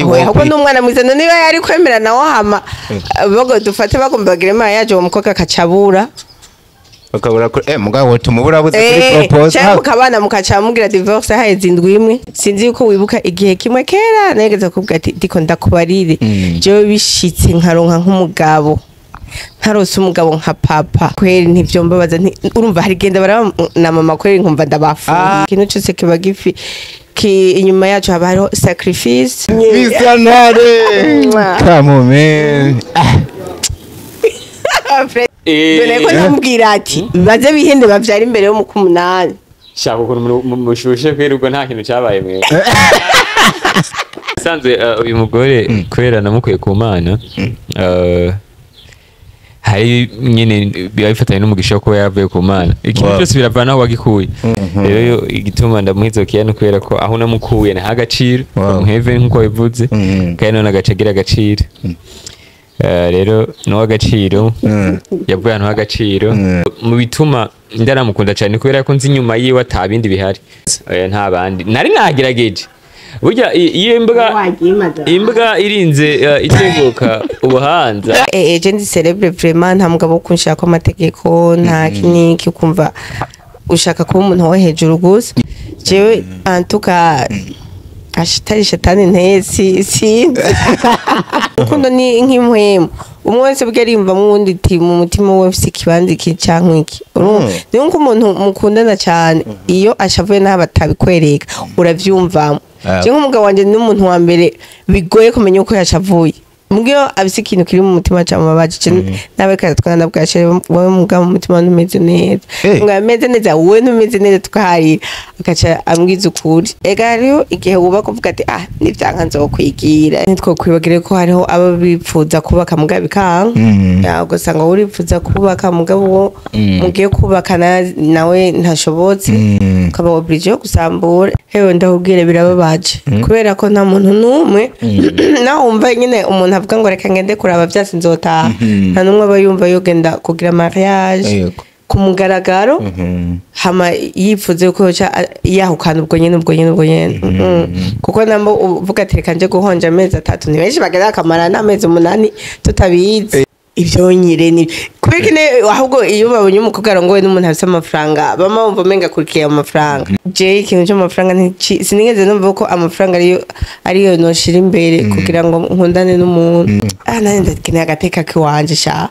Ahubwo n'umwana mwiza none niba yari kwemera nawe hama bogo dufate bagomba bagire mariage, uwo mukobwa akacabura. Bakabura kuri mugabo tumubura buze kuri propose. Cyangwa mukabana mukaca mugira divorce haheze indwi imwe. Sinzi yuko wibuka igihe kimwe kera nageze kuvuga ati ndiko ndakubarire, jewe bishitse nkaronka nk'umugabo, ntarose umugabo nka papa kweri ntivyombabaza. Urumva hari genda baraba na mama kweri nkumva ndabafunga. Ikintu cyose kiba gifi ki inyuma yacu haba hariho sacrifice. Visionary. Mwah. Come on, man. Dore ko namubwira ati baze bihende bavyara imbere yo mu kumunani. Shaka ukuntu mushushe kwera ubwo nta kintu cyabaye mwe sanzwe. Uyu mugore kubera namukuye ku Mana, hari nyene biba bifatanye n'umugisha wo kuba yaravuye ku Mana. Ikintu cyose biravana aho wagikuye. Rero yo igituma ndamuhizokiya ni kubera ko aho namukuye naha agaciro muheve nk'uko wabivuze, kandi none agaca agira agaciro. Rero n'uw'agaciro yavuye ahantu h'agaciro. Mu bituma ndaramukunda cyane kubera ko nzi inyuma yiwe ata bindi bihari. Oya, nta bandi nari nagerageje. Burya iyo imbwa irinze iteguka ubuhanza. Je ndi célèbre vraiment, nta mugabo wo kunshirako amategeko, nta kiniki. Ukumva ushaka kuba umuntu wo hejuru gusa. Jewe en tout cas ashitari shetani nteye sinzi. Urukundo ni nk'impwemu, umwe wese bwe ariyumvamo uwundi iti mu mutima we ufise ikibanza iki canke iki. Urumva niyo nk'umuntu mukundana cyane, iyo ashavuye naho batabikwereka uravyumvamo. Je nk'umugabo wanje ni umuntu wa mbere bigoye kumenya uko yashavuye. Mbwiyo afise ikintu kiri mu mutima camubabaje, nawe kare twana bwashere wowe mugabo mu mutima ntumeze neza, ngo ameze neza, wowe ntumeze neza, tukaharira agaca ambwiza ukuri. Ega hariho igihe wubaka uvuga ati ah nivyanka nzokwigira. Ntitwokwibagire ko hariho abo bipfuza kubaka mugabo bikanka. Ya, ugasanga wowe uripfuza kubaka mugabo uwo mugiye kubaka nawe ntashobotse, ukaba obligé yo gusambura. Hewe ndakubwire, birababaje kubera ko nta muntu n'umwe nawe wumva nyine umuntu avuga ngo reka ngende kuraba vyase nzotaha. Nta n'umwe aba yumva yogenda kugira mariage ku mugaragaro, hama yipfuze ko yoca yahukana ubwo nyene ubwo nyene ubwo nyene. Kuko namba uvuga ati reka nje guhonja amezi 3, ni benshi bagera akamara n'amezi 8 tutabizi. Ivyo nyire ni kubera kine ahubwo iyo babonye umukobwa arongowe n'umuntu afise amafaranga, bama bumva umenga akurikiye amafaranga. Je ikintu c'amafaranga sinigeze numva ko amafaranga ariyo noshira imbere kugira ngo nkundane n'umuntu. Ah, nanje ndakeneye agateka kiwanje sha.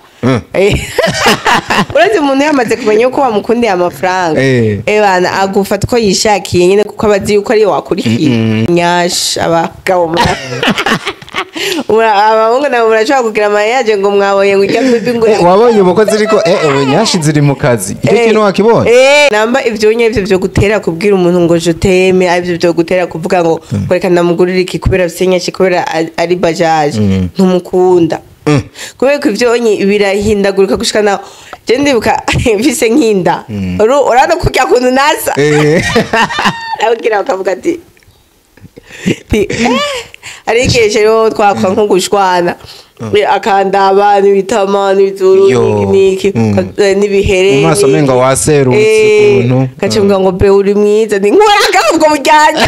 Urazi umuntu yamaze kumenya ko wamukundiye amafaranga, ebana agufata uko yishakiye nyine kuko aba azi yuko ariyo wakurikiye. Nyash abagabo abahungu nabo murashobora kugira mariage ngo mwabonye ngo ujya bibi ngo Wabonye umukozi ariko nyashi ziri mu kazi, icyo kintu wakibonye? Namba ivyo nye ivyo vyo gutera kubwira umuntu ngo je t'aime, arivyo vyo gutera kuvuga ngo reka ndamugurira iki kubera afise nyinshi, kubera ari bajaje, ntumukunda. Kubera ko ivyo nye birahindagurika gushika naho je ndibuka mfise nk'inda, urabona kurya kuntu nasa, abwira bakavuga ati ari igihe rero twakwa nko gushwana, akandaba n'ibitama n'ibizuru n'iki n'ibihere Mu maso n'iki. Umenga waserutse ukuntu. Kacimbwa ngo be uri mwiza ni nkoraga ubwo bujyanye.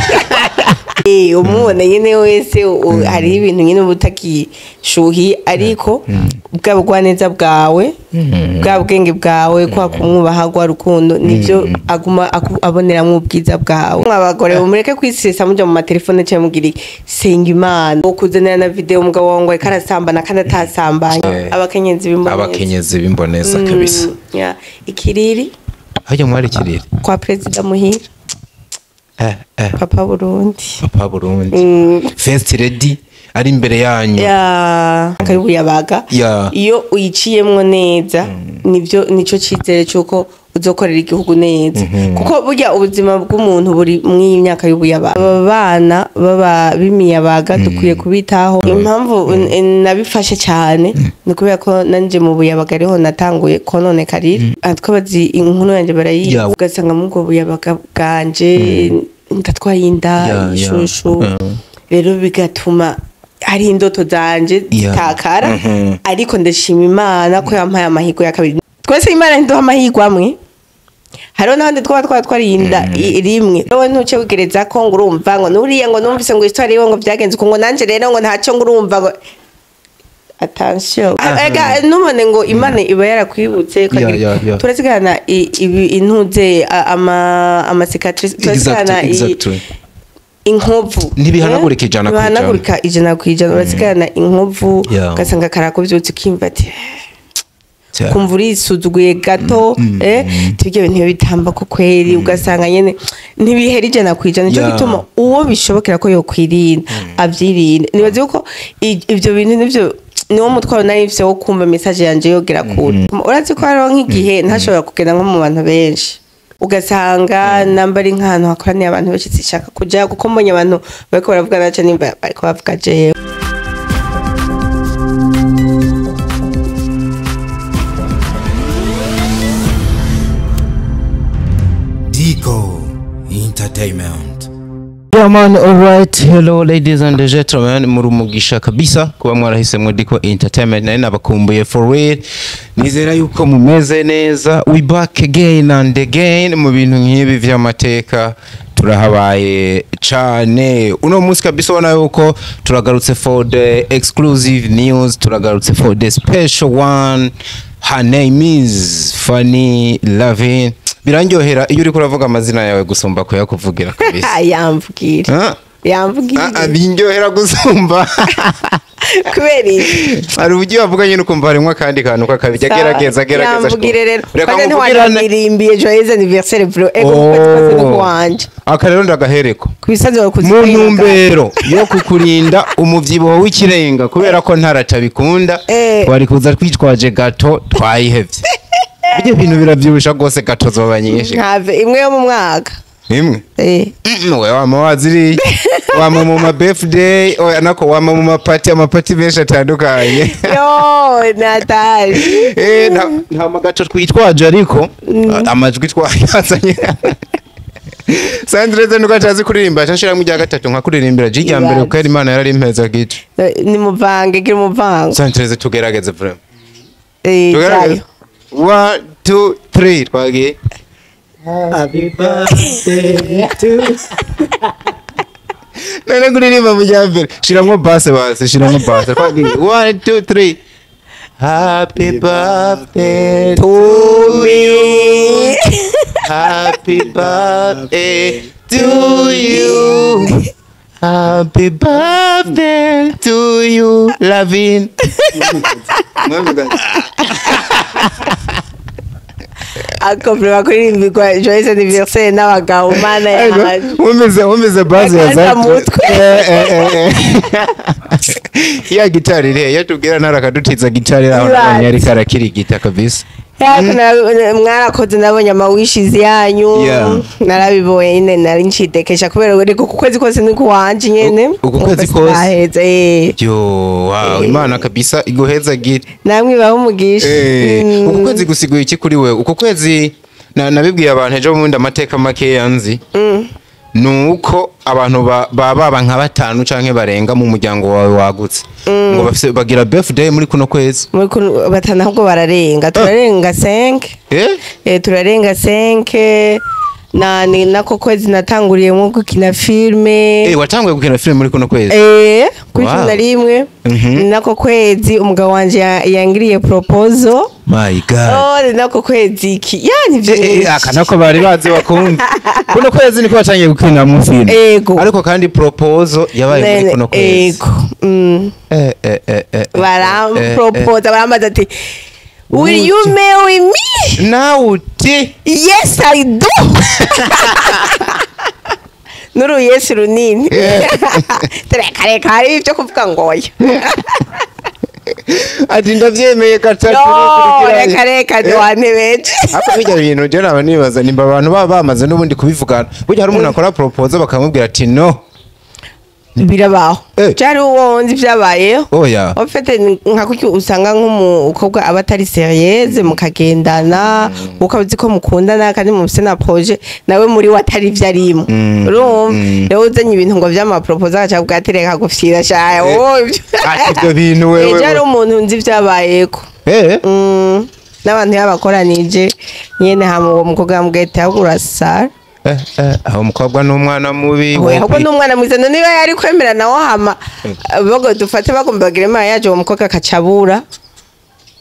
Umubona nyine wese hariho ibintu nyine uba utakishuhiye, ariko bwa bugwaneza bwawe, bwa bwenge bwawe, kwa kumwubaha, rwa rukundo, nibyo aguma aboneramwo ubwiza bwawe. Abagore mureke kwisesa muja mu matelefone cyangwa mugira iki. Senga Imana ukuzanira na video umugabo wawe ngo ariko arasambana kandi atasambanye. Abakenyezi b'imboneza. Abakenyezi b'imboneza kabisa. Ya, ikiriri. Hajya mwari kiriri. Kwa perezida muhira. Papa Burundi. Papa Burundi, first lady ari imbere yanyu. Ya karibuyabaga. Iyo uyiciyemwo neza, nivyo nico cizere cyuko uzokorera igihugu neza, kuko burya ubuzima bw'umuntu buri mw'iyi myaka y'ubuyabaga. Aba bana baba b'imiyabaga dukwiye kubitaho. Impamvu nabifashe cyane ni kubera ko nanje mu buyabaga ariho natanguye kononekarira. Twabazi inkuru yanjye barayizi. Ugasanga muri ubwo buyabaga bwanje ndatwaye inda ishushu. Rero bigatuma hari indoto zanje zitakara. Ariko ndashima Imana ko yampaye amahirwe ya kabiri. Twese Imana ntiduha amahirwe amwe. Hariho n'abandi twaba twarinda rimwe, wowe ntuce wigereza ko ngo urumva ngo nuriya ngo numvise ngo histoire yiwe ngo vyagenze uko, ngo nanje rero ngo ntaco ngo urumva ngo attention. Ega nubone ngo Imana iba yarakwibutse ukagira- Turasigana intuze ama cicatrice, turasigana inkovu. Ntibihanagurika 100%. Ntibihanagurika 100%, urasigana inkovu, ugasanga karakuvyutse ukimva ati kumva urisuzuguye gato, tibyo bintu iyo bitamba ko kweri ugasanga nyene ntibihera 100%. Nico gituma uwo bishobokera ko yokwirinda avyirinda. Nibaze yuko ivyo bintu nivyo niwo mutwaro nari mfise wo kumva message yanje yogera kure. Urazi ko hariho nk'igihe ntashobora kugenda nko mu bantu benshi, ugasanga namba ari nk'ahantu hakoraniye abantu benshi sinshaka kuja, kuko mbonye abantu bariko baravuga naco nimba bariko bavuga jewe. Dico Entertainment. Yeah man, alright. Hello ladies and gentlemen, muri umugisha kabisa kuba mwarahisemo Dico Entertainment. Nari nabakumbuye for real. Nizera yuko mumeze neza. We back again and again mu bintu nk'ibi vy'amateka turahabaye cane. Uno munsi kabisa ubona yuko turagarutse for the exclusive news, turagarutse for the special one. Her name is Fanny Lavin. Birandyohera iyo uriko uravuga amazina yawe gusumba kuyakuvugira kabisa. Yamvugira. Ah? Yamvugira. Ah, ah, bindyohera gusumba. Kubera iki? Hari uburyo bavuga nyine ukumva harimwo akandi kantu kakabijya. Gerageza, gerageza. Yamvugire rero. Reka Kwanza nkuvugirane. ntiwanaririmbiye joyeux anniversaire bro. Ego, kuko twese ni kuwanje. Aka rero ndagahereko Kubisanzwe mu kuzipinga. ntumbero yo kukurinda umuvyibuho w'ikirenga, kubera ko ntaratabikunda. Twari kuza twitwaje gâteau, twayihevye. Ibyo bintu biravyibusha rwose, gâteau zoba nyinshi. Ntave imwe yo mu mwaka. Imwe? We wama waziriye, wama mu ma birthday, oya nako wama mu mapati, amapati menshi atandukanye. Yo Natali. Nta magato twitwaje, ariko amajwi twayazanye. Sandreze nuko atazi kuririmba, ashiramo irya gatatu nka kuririmbira irya mbere, kuko yari Imana yararimpeza gice. Ni muvange, gira umuvango. Sandreze, tugerageze vraiment. Tugerageze. Tugerageze. 1 2 3, twagiye. Happy birthday to None kuririmba mu rya mbere, shiramwo basse, basse, shiramwo basse. Twagiye, 1 2 3. Happy birthday to you. Happy birthday to you. Happy birthday to you, Lavin. Ako vraiment kuririmbirwa joyeux anniversaire n'abagabo, mana yanje. Wumvise basse ya Akanda za mutwe. Ya gitari ire yatubwira ntarakadutiza gitari aho. Right. Nabonye ariko arakirigita kabisa. Yako mwarakoze, nabonye ama wishes yanyu. Narabibonye nyine, nari ncidekesha kubera ariko ku kwezi kose ni kuwanje nyene. Uku kwezi kose? Aheze. Yo, wow, Imana kabisa iguhezagire. Namwe baho umugisha. Uku kwezi gusiguye iki kuri wewe? Uku kwezi nabibwiye abantu ejo bundi, amateka makeya nzi nuko abantu baba nka batanu canke barenga mu muryango wawe wagutse ngo bafise bagira birthday muri kuno kwezi. Muri kuno batanu, ahubwo bararenga, turarenga 5. Turarenga 5 na ni nako kwezi natanguriyemo gukina filme. Watanguye gukina filme muri kuno kwezi? Kuri 11. Ni nako kwezi umugabo wanje yangiriye proposal. My God. Oh, ni nako kwezi iki yani vyinshi. Aka nako bari bazi bakumva kuno kwezi niko watangiye gukina mu filme. Ego. Ariko kandi proposal yabaye muri kuno kwezi. Ego. Eh. Baramproposa, barambaza ati: "Will you marry me?" Nawe uti? "Yes, I do." Nuru yes runini. Reka reka, hari ibyo kuvuga ngo oya. Ati ndavyemeye gatatu. No, reka reka, ntiwantebeje. Ariko bijya bintu je naba nibaza nimba abantu baba bamaze n'ubundi kubivugana. Burya hari umuntu akora proposal bakamubwira ati no. Birabaho. Cyari uwo nzi byabayeho. Oya. En fait, nka kuki usanga nk'umukobwa aba atari sérieuse, mukagendana ukaba uzi ko mukundana kandi mufise na projet, nawe muri we atari ivyo arimo, urumva? Rero uzanye ibintu ngo vy'ama proposal, agaca avuga ati reka gufyira shaye wowe ibyo. Ati ibyo bintu wewe. Ejo hari umuntu nzi vyabayeko. N'abantu yabakoranije nyene, hama uwo mukobwa yamubwiye ati: "Ahubwo urasara." Aho umukobwa n'umwana mubi. Oya, ahubwo n'umwana mwiza. None niba yari kwemera nawo, hama bago dufate bagomba bagire mariage, uwo mukobwa akacabura.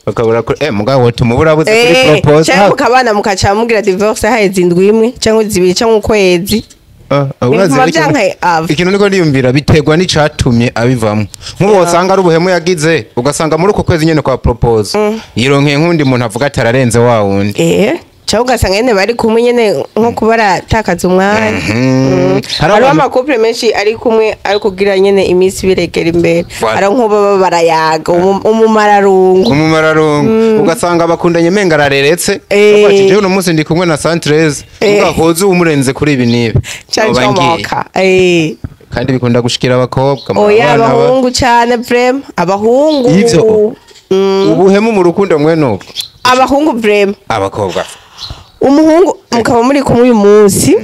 Bakabura kuri mugabo tumubura buze kuri propose. Cyangwa mukabana, mukaca mugira divorce haheze indwi imwe cyangwa zibiri cyangwa ukwezi. Urazi Bituma rero vyanka ava. Ikintu niko ndiyumvira, biterwa n'icatumye abivamo. Nk'ubu wasanga ari ubuhemu yagize, ugasanga muri uko kwezi nyene kwa propose yironkeye nk'undi muntu avuga ati ararenze wa wundi. Cyangwa ugasanga nyene bari kumwe nyene nko kuba baratakaza umwanya. Hari Hariho abantu- ama couple menshi ari kumwe, ari kugira nyene iminsi biregera imbere. Voilà. Ari nko baba barayaga umumararungu. Umumararungu, ugasanga bakundanye menga arareretse. Avuga ati: "Jewe uno munsi ndi kumwe na Santrez, ugahoze umurenze kuri ibi n'ibi." Cyane. Noba ngiye. Comoka. Kandi bikunda gushikira abakobwa. Oya, abana abahungu cyane, vraiment, abahungu. Ivyo. Ubuhemu mu rukundo mwene ubwo. Abahungu, vraiment. Abakobwa. Umuhungu mukaba muri kumwe uyu munsi,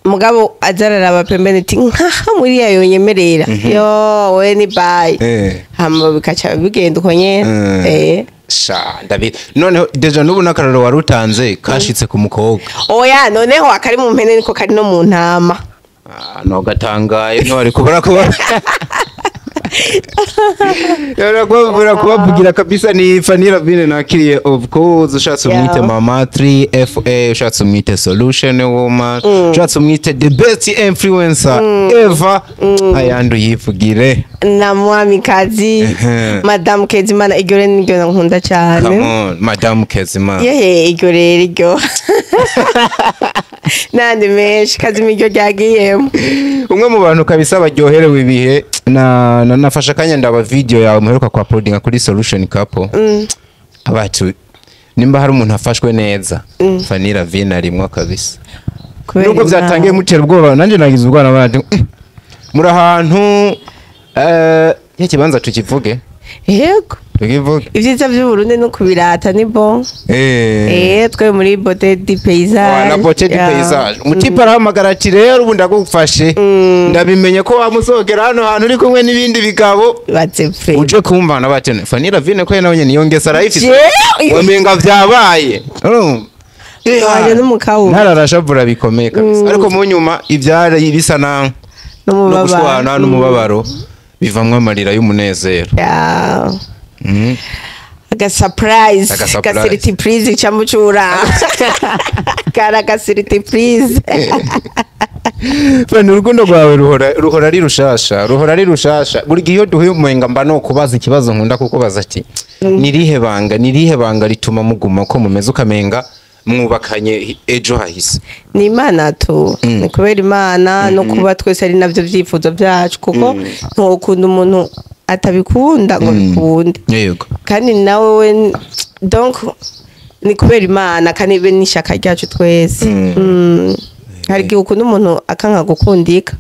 mugabo azararaba pembeni ati: "Nkaha muri yayo nyemerera yo we ni bye." Hama bikaca bigenda uko nyene. Sha, ndabizi noneho déjà n'ubu n'akararo wari utanze kashitse ku mukobwa. Oya, noneho akari mu mpene niko kari no mu ntama. Ah, no gatangaye no ari kubura kuba Yara kubura kubavugira kabisa. Ni Fanny Ravine nakiriye, of course. Ushatse umwite Mama 3FA, ushatse umwite Solution Woman, ushatse umwite the best influencer ever, ayandi uyivugire. Na mwamikazi. Madamu Kezimana, iryo rero niryo nkunda cyane. Come on, Madame Kezimana. Yehe, iryo rero iryo n'andi menshi kazima iryo ryagiyemo. Umwe mu bantu kabisa baryoherewe ibihe na nafashe akanya ndaba video yawe muheruka kwa uploadinga kuri Solution Couple. Abacu nimba hari umuntu afashwe neza, Fanny Ravine arimwo kabisa. Kubera Nubwo Imana. byatangiye mutera ubwoba, nanjye nagize ubwoba nabandi. Muri ahantu ya kibanza tukivuge? Yego. Tukivuge. Ibyiza by'Uburundi no kubirata ni bon. Twe muri Beauté du Paysage. La Beauté du Paysage. Umutipe arahamagara ati: "Rero ubu ndagufashe, ndabimenye ko wamusogera hano hantu uri kumwe n'ibindi bigabo." Batse pe. Uje kumva batene Fanny Ravine ko nawe nyene yongesa arayifise. Jewe! Wamenga vyabaye. Urumva? Waje n'umukawuka. Ntararashavura bikomeye kabisa, ariko mu nyuma ivyari bisa na no n'umubabaro. Gushwana n'umubabaro bivamwo amarira y'umunezero. Aga surprise. Aga surprise. Aga surprise camucura kara aga surprise. Fani, urukundo rwawe ruhora ari rushasha, ruhora ari rushasha buri gihe. Iyo duhuye umenga mba no kubaza ikibazo nkunda kukubaza ati: "Nirihe banga, nirihe banga rituma muguma ko mumeze ukamenga mwubakanye ejo hahise?" Ni Imana tu, ni kubera Imana no kuba twese ari nabyo byifuzo byacu, kuko ntiwokunda umuntu atabikunda ngo bikunde. Kandi nawe we, donc ni kubera Imana kandi be n'ishyaka ryacu twese. Hari igihe ukunda umuntu akanka gukundika.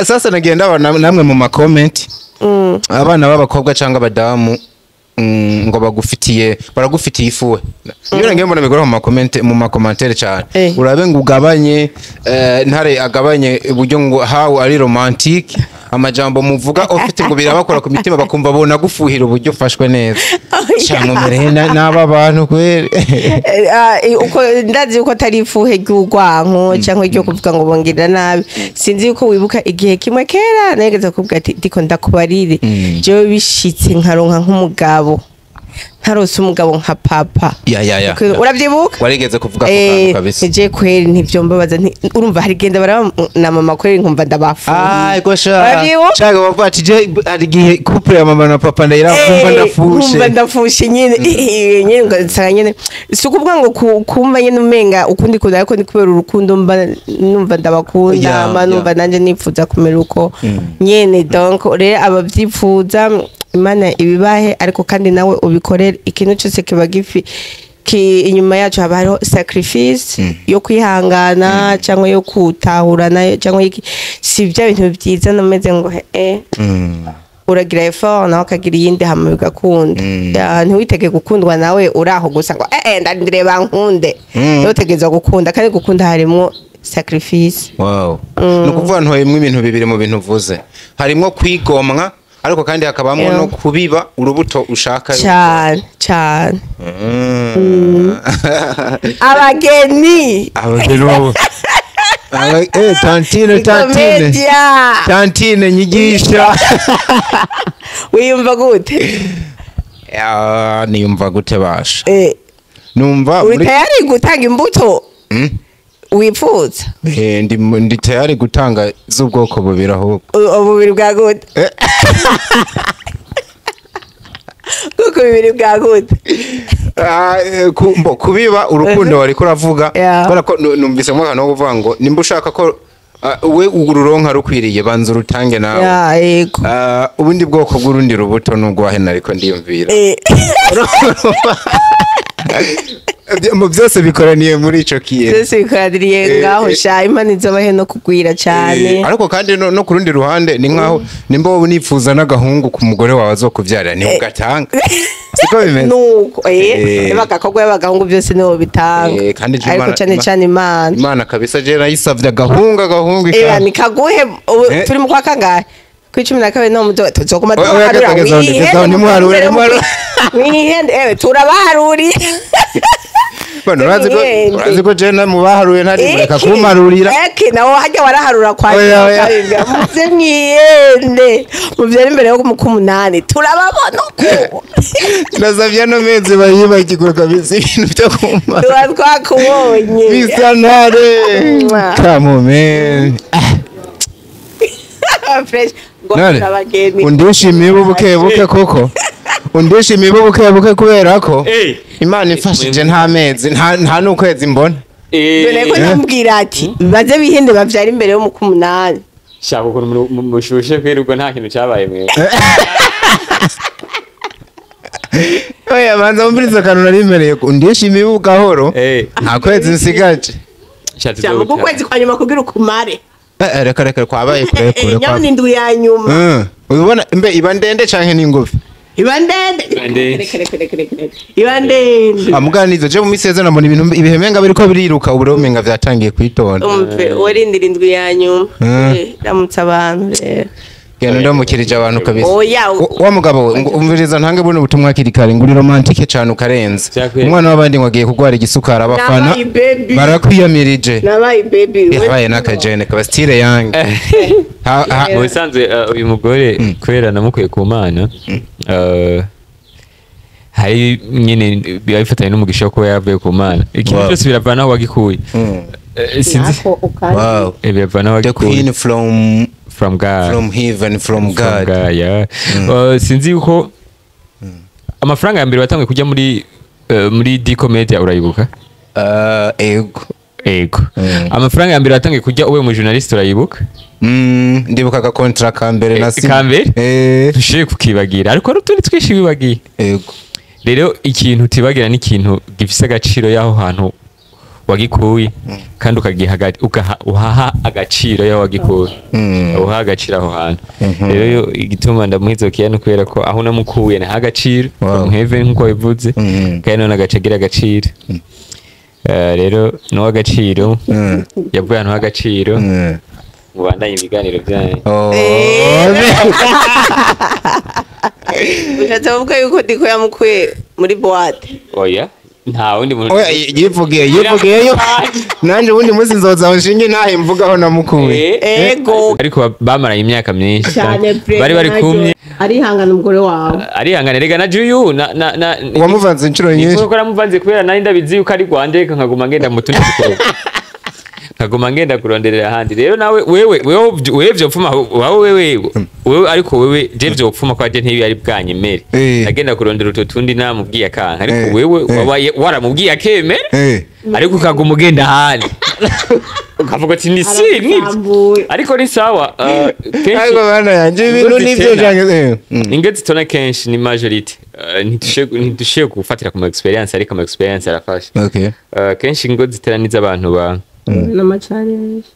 Sasa nagiye ndabona namwe mu ma comment, abana b'abakobwa cyangwa abadamu, ngo bagufitiye, baragufitiye ifuwe. Iyo nagiye mbona bigora mu ma comment, mu ma commentaire cyane. Urabe ngo ugabanye, ntare agabanye uburyo ngo how ari romantique, amajambo muvuga ufite ngo birabakora ku mitima, bakumva bona gufuhira uburyo ufashwe neza. Cyangwa mere n'aba bantu kweri. Uko ndazi yuko atari ifuhe ry'urwanko cyangwa iryo kuvuga ngo bongera nabi. Sinzi yuko wibuka igihe kimwe kera nageze kuvuga ati: "Ndiko ndakubarire, jewe bishitse nkaronka nk'umugabo, ntarose umugabo nka papa." Ya. Urabyibuka? Warigeze kuvuga ku kantu kabisa. Nije kweri ntivyombabaza, urumva hari genda baraba na mama kweri nkumva ndabafuye. Ai gosha. Urabyibuka? Shaka bavuga ati: "Je hari igihe couple ya mama na papa ndayira kumva ndafushe." Nkumva ndafushe nyene. Nyene ngasanga nyene si ukuvuga ngo kumva nyene umenga ukundi kuntu, ariko ni kubera urukundo mba numva ndabakunda, mba numva nanje nifuza kumera uko nyene. Donc rero abavyifuza, Imana ibibahe, ariko kandi nawe ubikorere. Ikintu cyose kiba gifi ki inyuma yacu haba hariho sacrifice yo kwihangana cyangwa yo gutahurana cyangwa iki. Si bya bintu byiza nameze ngo uragira effort nawe akagira iyindi, hama bigakunda. Ya, ntiwitege gukundwa nawe uraho gusa ngo ndarindiriye bankunde. Utegerezwa gukunda, kandi gukunda harimwo sacrifice. Wow. Ni ukuvuga ntoyemwo ibintu bibiri mu bintu uvuze. Harimwo kwigomwa. Ariko kandi hakabamo no kubiba urubuto ushaka cyane cyane. Abageni abageni babo. Tantine tantine Komedia. Tantine nyigisha. Wiyumva gute? Niyumva gute basha? Numva uri tayari gutanga imbuto? Wifuza? Ndi tayari gutanga z'ubwoko bubiri ahubwo. Ububiri bwa gute? Kuko bibiri bwa gute? Kubiba urukundo wari kuravuga, kubera ko numvise mo akantu ko kuvuga ngo nimba ushaka ko we ururonka rukwiriye banza urutange nawe. Yego. Ubundi bwoko bw'urundi rubuto n'ugwahe nariko ndiyumvira. Mu byose bikoraniye muri ico kiye. Byose bikoraniye ngaho sha Imana izobahe no kugwira cyane. Ariko kandi no kurundi ruhande ni nkaho nimba wowe unifuza n'agahungu ku mugore wawe azokuvyarira ni ugatanga. Siko bimeze. Nuko bagakogwa y'abagahungu byose nibo bitanga. Ariko cyane cyane Imana. Imana kabisa je nayisavye agahungu ikaba. Nikaguhe turi mu kwa kangahe? Ku 12 no muzo tuzoguma tuharura. Mwihende turabaharuri. Bano urazi ko je na mubaharuye ntari mureka kumarurira. Nawo hajya waraharura kwa nyina. Muze mwihende. Muvyara imbere yo mu kumunani. Turababona uko. Ndasavye no mezi bayibagirwa kabisa ibintu byo kumara. Tuba twakubonye. Bisa ntare. Come on man. Fresh. Ngo Undishimiye buke buke koko. Undishimiye buke buke kubera ko Imana ifashije nta mezi nta n'ukwezi mbona. Dore ko namubwira ati baze bihende bavyara imbere yo mu kumunani. Shaka ukuntu mushushe kwirirwa nta kintu cyabaye mwe. Oya banza umviriza kantu nari mbereye undishimiye gahoro. Nta kwezi nsigaje. Cyangwa ukwezi kwa nyuma kugira ukumare. Reka reka kwabaye kure kure kwa. Nyamwe indwi ya nyuma. Ubona mbe iba ndende canke ni ngufi? Iba ndende. Iba ndende. Amuganizo je mu miseze nambona ibintu ibihemenga biriko biriruka ubu rero menga vyatangiye kwitonda. Umve warindira indwi ya nyuma. Ramutse abantu rero. Genda ndamukirije abantu kabisa. Wa mugabo umviriza ntange buno butumwa kirikare nguri romantike cyane ukarenza. Umwana w'abandi ngo agiye kugwara igisukara abafana barakwiyamirije. Nabaye baby. Yabaye nakajene kaba style yange. Mu bisanzwe uyu mugore kubera namukuye ku Mana hari nyine biba bifatanye n'umugisha ko yavuye ku Mana. Ikintu cyose biravana aho wagikuye. Sinzi. Wow. Biravana aho wagikuye. The queen from God. From heaven, from God. From God, yeah. Sinzi yuko amafaranga ya mbere watangiye kujya muri Diko Media urayibuka? Ego. Ego. Amafaranga ya mbere watangiye kujya ube mu journalist urayibuka? Ndibuka ka contract ka mbere na si. Ka mbere? Tushiye kukibagira ariko rutundi twishi bibagiye. Ego. Rero ikintu utibagira ni ikintu gifise agaciro yaho hantu wagikuye kandi ukagiha uhaha agaciro yaho wagikuye. Uhaha agaciro aho hantu. Rero igituma ndamuhizokiya no kubera ko aho namukuye naha agaciro from heaven nkuko bivuze kandi none agace agira agaciro. Rero no agaciro yavuye ahantu h'agaciro mubandanye ibiganiro byanyu. Ushatse kuvuga yuko Diko yamukuye muri boîte? Oya. Nta wundi muntu. Oya yivugiye yo. Nanje wundi munsi nzoza nshinge ntahe mvugaho namukuye. Ego. Ariko bamaranye imyaka myinshi. Bari bari kumwe. Arihangana umugore wawe. Arihangana rega na Juyu na wamuvanze inshuro nyinshi. Niko ramuvanze kubera nari ndabizi yuko ari Rwanda reka nkaguma ngenda mu tundi dukorwa. Nkaguma ngenda kuronderera ahandi. Rero nawe wewe vyopfuma wewe ariko wewe je vyopfuma kwa je ntibi ari bwanyemere. Nagenda kurondera utwo tundi namubwiye akanka ariko wewe wabaye waramubwiye akemera ariko ukaguma ugenda ahandi. Ukavuga ati ni si nibyo. Ariko ni sawa kenshi ariko bana yanje ibintu nivyo jange inge zitona kenshi ni majority ntidushiye gufatira ku ma experience ariko ama experience arafasha. Kenshi ingo ziteraniza abantu ba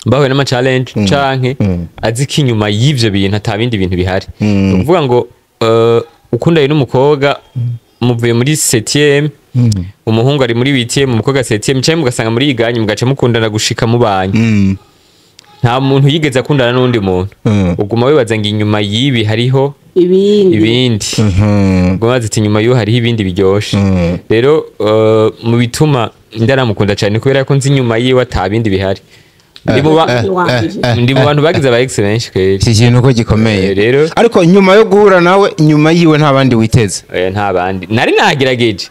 bahuye n'ama challenge canke azi ko inyuma y'ivyo bintu ata bindi bintu bihari. Ukuvuga ngo ukundanye n'umukobwa muvuye muri 7e umuhungu ari muri 8e umukobwa 7e canke mugasanga muri yiganye mugaca mukundana gushika mubanye. Nta muntu yigeze akundana n'undi muntu. Uguma wibaza ngo inyuma y'ibi hariho Ibindi. Ibindi ngo ziti inyuma y'uwo hariho ibindi biryoshe. Rero mu bituma ndaramukunda cyane, kubera ko nzi inyuma yiwe ata bindi bihari. Ndi mu bantu bagize aba ex benshi kweri. Iki kintu ko gikomeye. Rero ariko nyuma yo guhura nawe, nyuma yiwe nta bandi witeze? Oya, nta bandi nari nagerageje.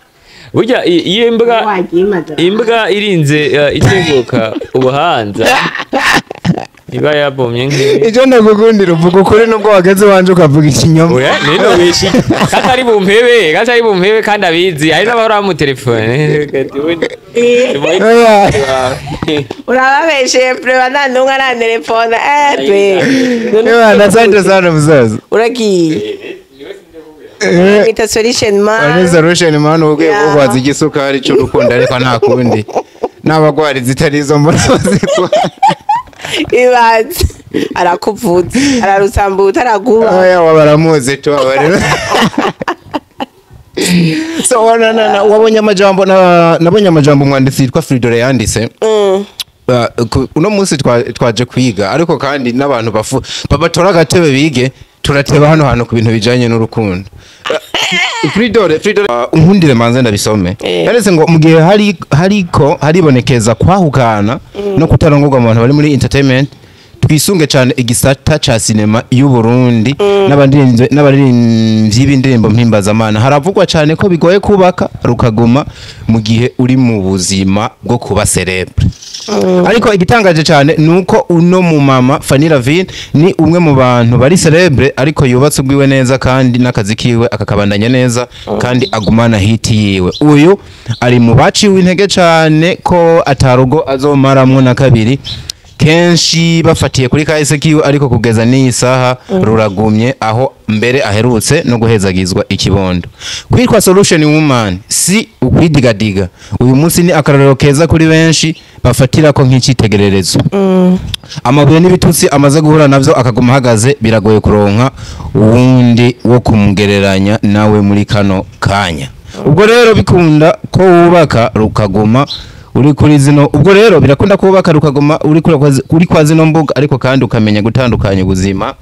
Burya iyo imbwa Wagimaza. imbwa irinze iteguka ubuhanza iba yabomye nk'ibi. Icyo ndagukundira, uvuga ukuri nubwo wageze iwanje ukavuga ikinyoma. Oya, nino wishi katari bumpebe kandi abizi, hari n'abahora bamutelefone. Oya. Urababeshe preba, nta n'umwe arantelefona pe. Ewa, asante sana musaza. Uragiye. Mwita Solution Man. Ni Solution Man ubwiye kugwaza igisukari cy'urukundo, ariko nta kundi n'abagwari zitari izo mbona bazikwa. Ibaze arakuvuza, ararusambuta, araguba. Oya, wa baramuzi tu aba rero. So wabonye amajambo nabonye amajambo umwanditsi yitwa Fridore yanditse. Uno munsi twaje kwiga, ariko kandi n'abantu bafu babatora agatebe bige, turateba hano hantu ku bintu bijanye n'urukundo. Fridore, unkundire manze ndabisome. Yanditse ngo mu gihe hari hariko haribonekeza kwahukana no kutarongorwa mu bantu bari muri entertainment, twisunge cyane igisata ca sinema y'u Burundi n'abaririmbyi b'indirimbo mpimbazamana. Haravugwa cyane ko bigoye kubaka rukaguma mu gihe uri mu buzima bwo kuba célèbre, ariko igitangaje cyane ni uko uno mu mama Fanny Lavine ni umwe mu bantu bari célèbre, ariko yubatse ubwiwe neza kandi n'akazi kiwe akakabandanya neza kandi agumana hit yiwe. Uyu ari mu baciwe intege cyane ko atarugo azomaramwo na kabiri, kenshi bafatiye kuri kahise kiwe, ariko kugeza n'iyi saha ruragumye, aho mbere aherutse no guhezagizwa ikibondo. Kwitwa Solution Woman si ukwidigadiga. Uyu munsi ni akarorero keza kuri benshi bafatira ko nk'icyitegererezo. Amabuye n'ibitutsi amaze guhura navyo akaguma ahagaze, biragoye kuronka uwundi wo kumugereranya nawe muri kano kanya. Ubwo rero bikunda ko wubaka rukaguma uri kuri zino, ubwo rero birakunda ko wubaka rukaguma uri kuri kwa zino mbuga, ariko kandi ukamenya gutandukanya ubuzima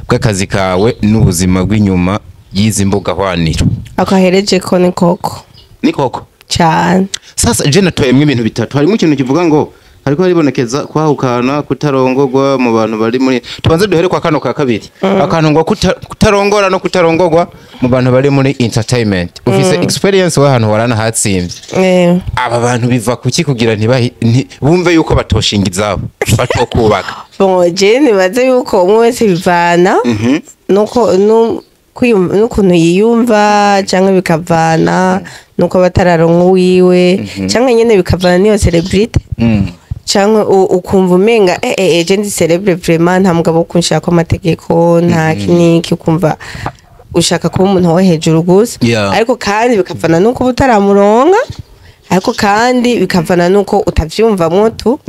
bw'akazi kawe n'ubuzima bw'inyuma y'izi mbuga hwaniro. Akahereje ko ni koko. Ni koko. Cyane. Sasa je natoyemwo ibintu bitatu. Harimo ikintu kivuga ngo hariko haribonekeza kwahukana, kutarongorwa mu bantu bari muri, tubanze duhere kwa kano ka kabiri, akantu ngo kutarongora no kutarongorwa mu bantu bari muri entertainment. Ufise experience w'ahantu warana hatsimvye. Aba bantu biva kuki kugira bumve yuko batoshinga izabo, batokubaka? Bon, je nibaze yuko umwe wese bivana nuko n'ukuntu yiyumva, cyangwa bikavana nuko batararonka uwiwe, cyangwa nyene bikavana n'iyo célébrité, cyangwa ukumva umenga je ndi célèbre vraiment, nta mugabo wo kunshaka amategeko, nta kiniki, ukumva ushaka kuba umuntu wo hejuru gusa. Ariko kandi bikavana nuko uba utaramuronka, ariko kandi bikavana nuko utavyumvamwo tu.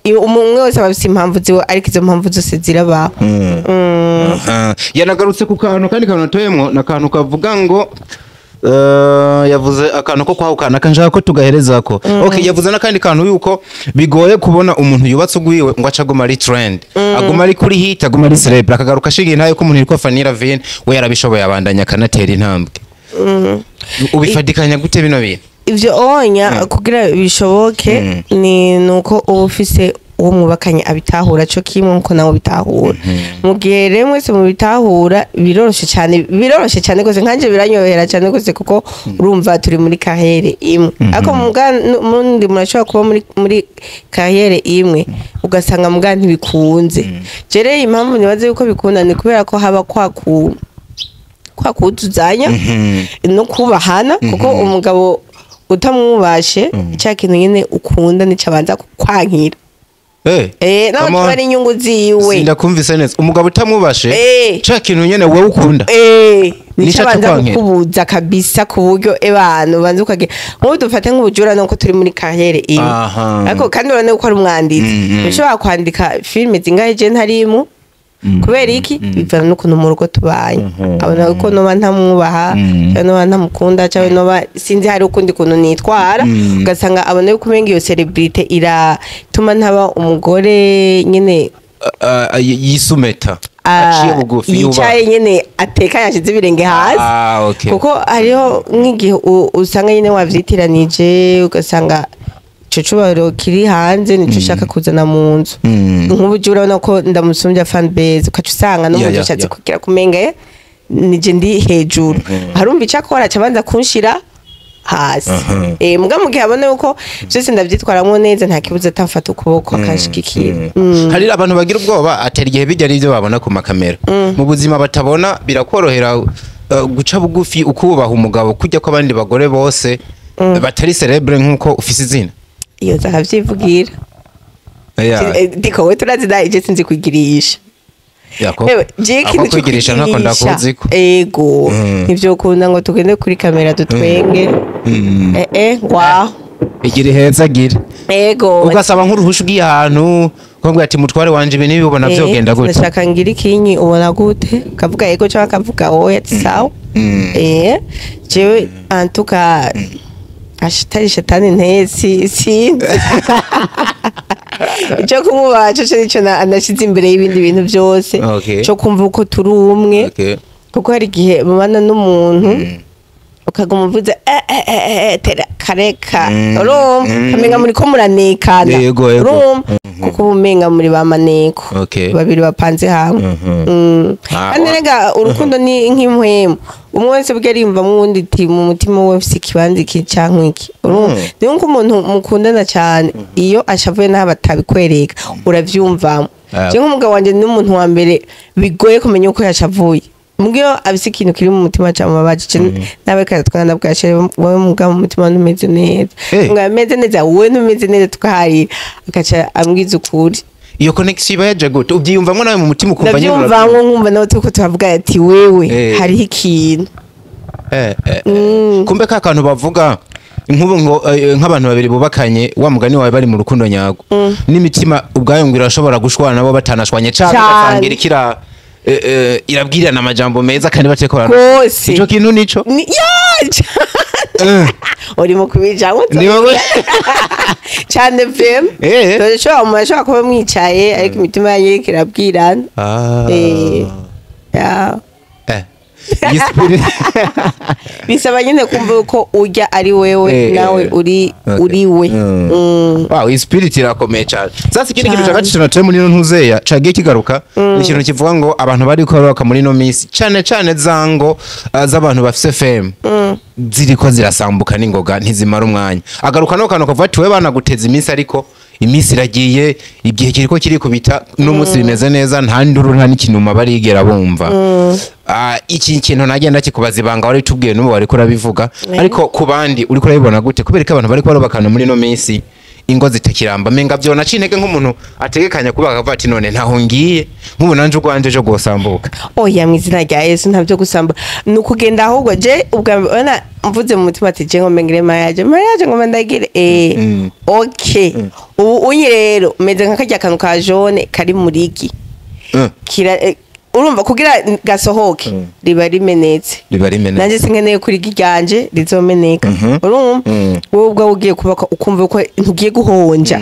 Iyo umuntu wese aba afise impamvu ziwe, ariko izo mpamvu zose zirabaho. Aha. Yanagarutse ku kantu kandi kantu natoyemwo, ni akantu kavuga ngo yavuze akantu ko kwahukana kanshaka ko tugaherezako. Okay, yavuze n'akandi kantu yuko bigoye kubona umuntu yubatse ugwiwe ngo aca aguma ari trend, aguma ari kuri hit, aguma ari célèbre. Akagaruka ashiga intaye ko umuntu yitwa Fanny Lavine we yarabishoboye, abandanya akanatera intambwe. Ubifatikanya gute bino bintu? Ivyo onya kugira bishoboke ni nuko uba ufise uwo mwubakanye abitahura co kimwe nkuko nawe ubitahura. Mu gihe rero mwese mubitahura, biroroshe cyane, biroroshe cyane gose. Nkanje biranyorohera cyane gose, kuko urumva turi muri carrière imwe. Ariko muga mundi murashobora kuba muri carrière imwe, ugasanga muga ntibikunze. Je rero impamvu nibaze yuko bikunda ni kubera ko haba kwa kuzuzanya no kubahana, kuko umugabo utamwubashe, cya kintu nyine ukunda nico abanza kukwankira. Naho Come on. kiba ari inyungu ziwe. Sindakumvise neza. Umugabo utamwubashe, ca kintu nyene wewe ukunda, nico nico abanza akakwankira. kukubuza kabisa, ku buryo ebana ubanza ukagira nk'ubu dufate nk'ubujura nuko turi muri carrière imwe. Ariko kandi urabona ko ari umwanditsi, ushobora kwandika filime zingahe je ntarimo? Kubera iki? Bivana n'ukuntu mu rugo tubanye. Abona ko noba ntamwubaha, cyangwa noba ntamukunda, cyangwa noba sinzi hari ukundi kuntu nitwara, ugasanga abona yuko umenga iyo célébrité iratuma ntaba umugore nyine. Yisumeta. Aciye bugufi, yubaha. Yicaye nyene, atekanye, ashize ibirenge hasi. Ah, okay. Kuko hariho nk'igihe usanga nyine wavyitiranije, ugasanga ico cubahiro kiri hanze nico ushaka kuzana mu nzu. Nk'ubu je urabona ko ndamusumbya fan base, ukaca usanga no mu nzu ushatse kugira kumenga nije ndi hejuru, harumva ico akora aca abanza kunshira hasi. Muga mu gihe abona yuko vyose ndavyitwaramwo neza, nta kibuza atamfata ukuboko akanshigikira. Hari abantu bagira ubwoba, atari igihe bijya n'ibyo babona ku makamera, mu buzima batabona. Birakorohera guca bugufi, ukubaha umugabo kujya ko abandi bagore bose batari célèbre nk'uko ufise izina? Iyo nza akavyivugira. Diko we turazi nawe, je sinzi kwigirisha. Ewe, je Ako ikintu co kwigirisha ntako kwigirisha. ndakuziko. Ego, ntivyo ngo tugende kuri kamera dutwenge. Ngwaho. Igira iheza gira. Ego. Ugasaba nk'uruhusha ugiye ahantu, ukambwira ati: "Mutware wanje, ibi ntibibona vyogenda gute?" Ndashaka ngira ikinyi, ubona gute? Kavuga yego cyangwa akavuga oya, ati sawa. Jewe antuka ashitari shetani nteye, si sinzi icyo kumwubaha cyo nicyo anashize imbere y'ibindi bintu byose, cyo kumva uko turi umwe. Kuko hari igihe mubana n'umuntu ukaguma uvuze tera kareka, urumva, ukamenga muri ko muranekana. Yego, yego. Urumva, kuko uba umenga muri ba maneko babiri bapanze hamwe. Kandi rega urukundo ni nk'impwemu, umwe wese bwe ariyumvamo uwundi, ati mu mutima we mfise ikibanza iki canke iki, urumva. Niyo nk'umuntu mukundana cyane, iyo ashavuye naho batabikwereka uravyumvamo. Je nk'umugabo wanje ni umuntu wa mbere bigoye kumenya uko yashavuye. Mbwiyo afise ikintu kiri mu mutima camubabaje, nawe kare twana bwashere, wowe mugabo mu mutima ntumeze neza, ngo ameze neza, wowe ntumeze neza, tukaharira, agaca ambwiza ukuri. Iyo connection iba yaje gute? Ubyiyumvamo nawe mu mutima, ukumva nyine? Ndavyumvamwo, nkumva nawe turiko turavuga ati wewe hariho ikintu. Kumbe ka kantu bavuga nk'ubu ngo nk'abantu babiri bubakanye, wa mugani wawe, bari mu rukundo nyarwo, n'imitima ubwayo ngo irashobora gushwana nabo batanashwanye canke Cane. ugasanga iriko irabwirana amajambo meza kandi batekorana. Rwose. Ico kintu nico. Ya, cane. Uri mu kubijamwo. Ni wowe. Cane vem. Turashobora, umuntu ashobora kuba mwicaye ariko imitima yanyu iriko irabwirana. Ya. Iyi spirit. Bisaba nyine kumva ko urya ari wewe, nawe uri uri we. Wow, iyi spirit irakomeye cyane. Sasa ikindi kintu Cane. cya gatatu natuye muri ino ntuzeya cagiye kigaruka ni ikintu kivuga ngo abantu bari kororoka muri ino minsi, cyane cyane za ngo z'abantu bafise fame, ziriko zirasambuka n'ingoga, ntizimara umwanya. Agaruka no kantu kavuga ati we banaguteza iminsi, ariko iminsi iragiye, igihe kiriko kirikubita, n'umunsi bimeze neza, nta nduru nta n'ikinuma barigera bumva. Iki kintu nagenda kikubaza, ibanga wari tubwiye n'ubu wariko urabivuga, ariko ku bandi uriko urabibona gute? Kubera ko abantu bariko barubakana muri ino minsi, ingo zitakiramba, menga vyona intege nk'umuntu ategekanya kubaka akavuga ati none ntaho ngiye, nk'ubu nanje urwanje ejo rwosambuka. Oya, mu izina rya Yesu, ntabyo gusamba, ni ukugenda. Ahubwo je ubwa mbona mvuze mu mutima ati je ngombe ngire mariage, ngombe ndagire okay. Ubu unyi rero meze nka karya kantu ka jaune kari muri igi. Kira urumva kugira gasohoke riba rimenetse. Riba rimenetse. Nanjye sinkeneye kuri igi ryanje rizomeneka. Urumva, wowe ubwawe ugiye kubaka ukumva ko ntugiye guhonja,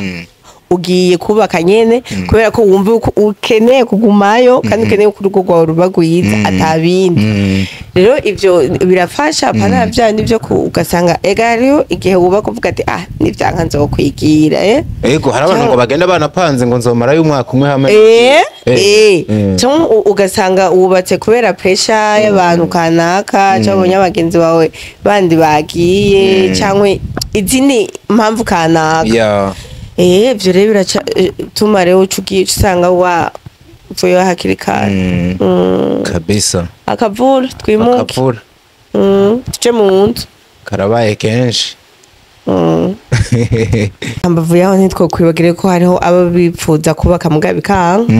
ugiye kubaka nyene kubera ko wumva ko ukeneye kugumayo kandi ukeneye ko urugo rwawe ruba rwiza, atabindi. Rero ivyo birafasha, pana bya nibyo ugasanga ega hariho igihe wubaka uvuga ati ah, nivyanka nzokwigira. Ego, hari abantu ngo bagenda banapanze ngo nzomarayo umwaka umwe hamwe. Cyangwa ugasanga wubatse kubera pressure y'abantu kanaka, cyangwa ubonye abagenzi bawe bandi bagiye, cyangwa izindi mpamvu kanaka. Ivyo rero biraca tuma rero uca ugiye usanga wavuyeho hakiri kare. Kabisa. Akavura twimuke. Akavura. Tuje mu nzu. Karabaye kenshi. Hambavu yaho ntitwokwibagire ko hariho abo bipfuza kubaka mugabo bikanga.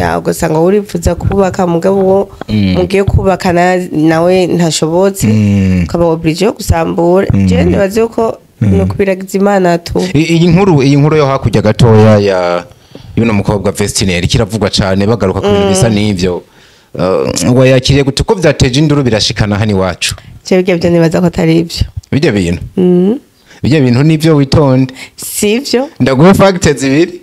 Ya, ugasanga wowe uripfuza kubaka, mugabo uwo mugiye kubaka nawe ntashobotse, ukaba obligé yo gusambura. Je nibaze yuko ni ukubiragiza Imana tu. Iyi nkuru yo hakurya gatoya ya yuno mukobwa Vestine kiravugwa cyane, bagaruka ku bintu bisa n'ivyo. Wayakiriye gute ko vyateje induru birashikana hano iwacu? Je bijya byo nibaza ko atari ibyo. Bijya bintu, bijya bintu nivyo, witonde. Si ibyo. Ndaguha facts zibiri.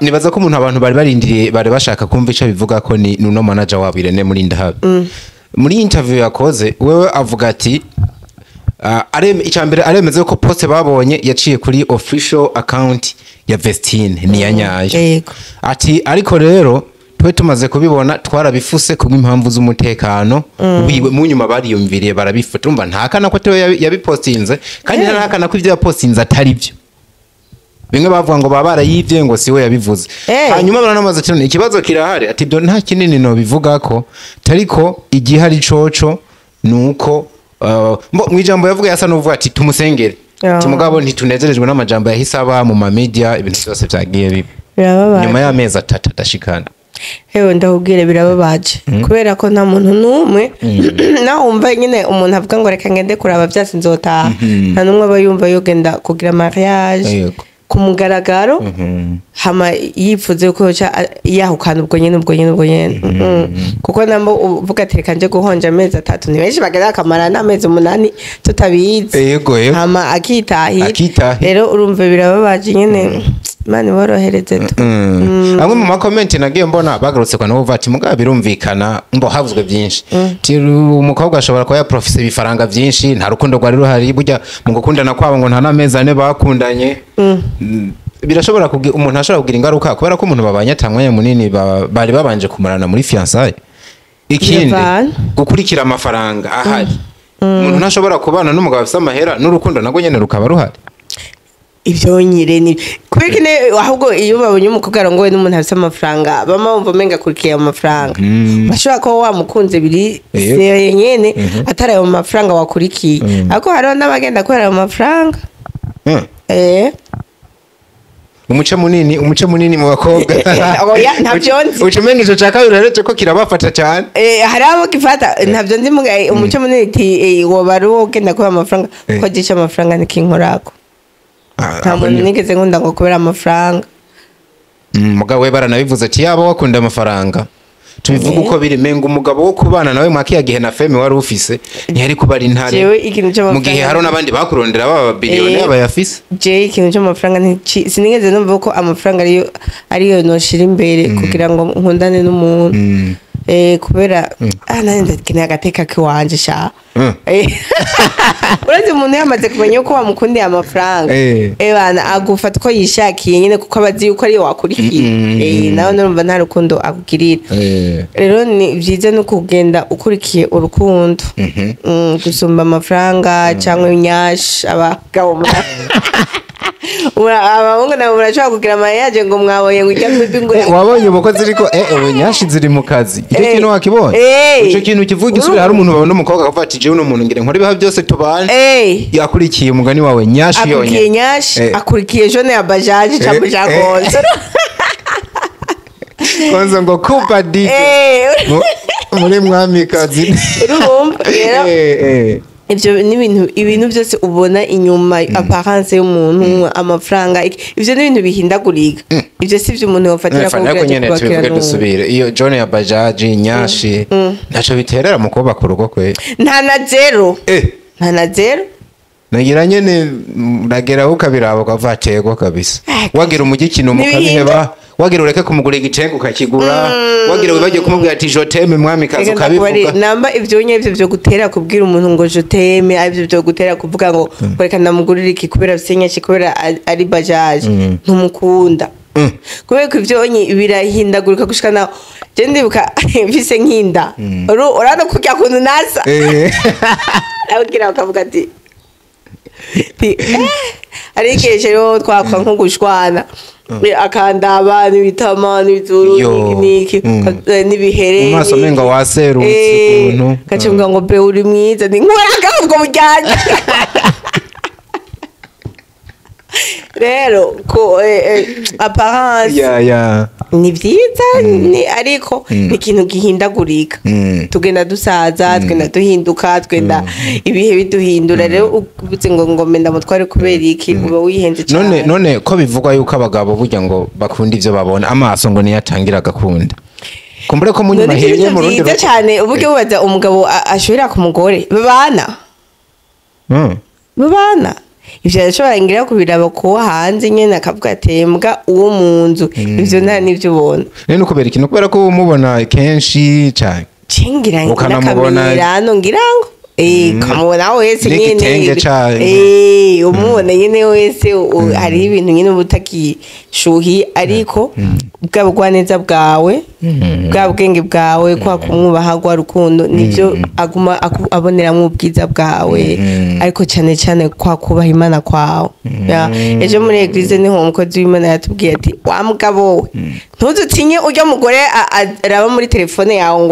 Nibaza ko umuntu abantu bari barindiriye, bari bashaka kumva ico bivuga ko ni nuno manager wabo Irene Murindahabi. Muri interview yakoze, wewe avuga ati icambere aremeze ko post babonye yaciye kuri official account ya Vestine ni ya nyayo. Ati ariko rero twe tumaze kubibona twarabifuse kubw'impamvu z'umutekano wiwe, mu nyuma bariyumviriye barabifuta. Urumva ntahakana ko tewe yabipostinze, kandi ntahakana ko ivyo yapostinze atari byo, bimwe bavuga ngo baba barayivye ngo siwe yabivuze. Hanyuma baranamaze ati none ikibazo kirahari, ati ibyo nta kinini no bivuga ko tariko igihari coco nuko mu ijambo yavuga yasa n'uvuga ati tumusengere. Ati mugabo ntitunezerejwe n'amajambo yahise aba mu ma media, ibintu byose vyagiye biba Birababaje. Nyuma y'amezi 3 adashikana. Hewe, ndakubwire, birababaje kubera ko nta muntu n'umwe nawe wumva nyine umuntu avuga ngo reka ngende kuraba byose nzotaha, nta n'umwe aba yumva yogenda kugira mariage ku mugaragaro, hama yifuze ko yoca yahukana ubwo nyene ubwo nyene ubwo nyene. Kuko namba uvuga ati reka nje guhonja amezi 3, ni benshi bagera akamara n'amezi 8 tutabizi. Yego yego. Hama akitahira. Akitahira. Rero urumva birababaje nyene, Imana iborohereze tu. Amwe mu ma comments nagiye mbona bagarutse kwa nabo ati mugabo birumvikana mbo havuzwe byinshi. Ati umukobwa ashobora kuba yaprofise ibifaranga byinshi, nta rukundo rwari ruhari, burya mu gukundana kwabo ngo nta n'amezi 4 bakundanye. Birashobora kugira umuntu ashobora kugira ingaruka kubera ko umuntu babanye atamwanya munini bari babanje kumarana muri fiançailles. Ikindi, Bivana. gukurikira amafaranga ahari. Umuntu ntashobora kubana n'umugabo afise amahera n'urukundo nagwo nyene rukaba ruhari. Ivyo nyire ni kubera ko ahubwo iyo babonye umukobwa arongowe n'umuntu afise amafaranga, bama bumva umenga akurikiye ayo mafaranga. Bashobora kuba wamukunze biri sérieux nyene, atari ayo mafaranga wakurikiye, ariko hariho n'abagenda kubera ayo mafaranga. Umuce munini mu bakobwa. Oya, ntavyo nzi. Uce umenga ico ca kabiri uheretse ko kirabafata cyane. Hari abo gifata, ntavyo nzi muga umuco munini ti woba ari uwo ugenda kubera amafaranga, kuko gica amafaranga nikinkorako. Nta muntu nigeze nkunda ngo kubera amafaranga. Mugabo we baranabivuze ati yaba wakunda amafaranga, tubivuga uko biri, menga umugabo wo kubana nawe mwakiya gihe na fame wari ufise ntiyari kuba ari intare. Jewe ikintu Mu gihe c'amafaranga hari n'abandi bakurondera baba biliyoni bayafise. Jewe ikintu c'amafaranga sinigeze numva ko amafaranga ariyo noshira imbere kugira ngo nkundane n'umuntu. Kubera nanjye ndakeneye agateka kiwanje sha. Uretse umuntu yamaze kumenya ko wamukundiye amafaranga, bana agufata uko yishakiye nyine, kuko aba azi yuko ariyo wakurikiye. Nawe nurumva nta rukundo akugirira. Rero ni byiza no kugenda ukurikiye urukundo gusumba amafaranga cyangwa imyashi. Abagabo abahungu nabo murashobora kugira mariage ngo mwabonye ngo ujya bibi ngo Wabonye ubu ko ziriko ubu nyashi ziri mu kazi, icyo kintu wakibonye? Ico kintu kivuga isubira, hari umuntu babona umukobwa akavuga ati jewe uno muntu ngire nkore ibiha byose tubane, yakurikiye umugani wawe nyashi Akurikiye yonyene. nyashi. Akurikiye jone ya bajaji cyangwa jagonze. Kwanza ngo kupa DJ muri mwamikazi. Urumva rero, ivyo ni ibintu byose ubona inyuma, apparence y'umuntu, amafaranga, ivyo ni ibintu bihindagurika. Ivyo si ivyo umuntu yofatira ko Ariko kugira nyene kubakira tubivuge n'uwo. dusubire, iyo John ya bajaji nyashi ntaco biterera mu kubaka urugo kwe? Nta na zero. Nta na zero. Nagira nyene urageraho ukabiraba ukavuga ati yego kabisa. Wagira umugikino mukabiheba, wagira ureke kumugura igitenga ukakigura, wagira wibagiye kumubwira ati je t'aime mwamikazi Reka ndakubari, ukabivuga. namba ivyo nyene ivyo vyo gutera kubwira umuntu ngo je t'aime, arivyo vyo gutera kuvuga ngo reka ndamugurira iki kubera afise nyinshi, kubera ari bajaji, ntumukunda. Kubera ko ivyo onye birahindagurika gushika naho je ndibuka mfise nk'inda, urabona kurya kuntu nasa, abwira bakavuga ati ari igihe rero twakwa nko gushwana, akandaba n'ibitama n'ibizuru Yo. n'iki n'ibihere Mu maso n'iki. umenga waserutse ukuntu. Gaca ngo be uri mwiza, ni nkuraga ubwo bujyanye rero ko apparence ya ya ni byiza ni, ariko ni ikintu gihindagurika. Tugenda dusaza, tugenda duhinduka, tugenda ibihe biduhindura. Rero uvuze ngo menda mutware kubera iki, uba wihenze None cyane. none ko bivugwa yuko abagabo burya ngo bakunda ivyo babona, amaso ngo niyo atangira agakunda, kumbure ko munyuma None himye mu rundi byiza cyane uburyo bubaza umugabo ashobora ku mugore babana. Babana. Ivyo arashobora ngira kubiraba ko hanze nyene akavuga ati mbwa uwo mu nzu ivyo nta n'ivyo ubona. Rero kubera ikintu, kubera ko umubona kenshi cyane Cengira Ukanamubona- ngira ngira ngo kamubona wese nyene N'igitenge cayo. Umubona nyene wese hariho ibintu nyene uba utakishuhiye, ariko bwa bugwaneza bwawe, bwa bwenge bwawe, kwa kumwubaha, rwa rukundo, nivyo aguma aboneramwo ubwiza bwawe, ariko cyane cyane kwa kubaha Imana kwawe. Ya, ejo muri église niho umukozi w'Imana yatubwiye ati: "Wa mugabo we, ntuzutinye urya mugore araba muri telefone yawe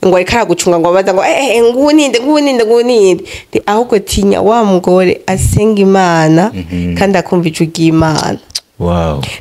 ngo ariko aragucunga, ngo abaza ngo ngubu ninde, ngubu ninde, ngubu ninde." Ati, "Ahubwo tinya wa mugore asenga Imana kandi akumva ijwi ry'Imana."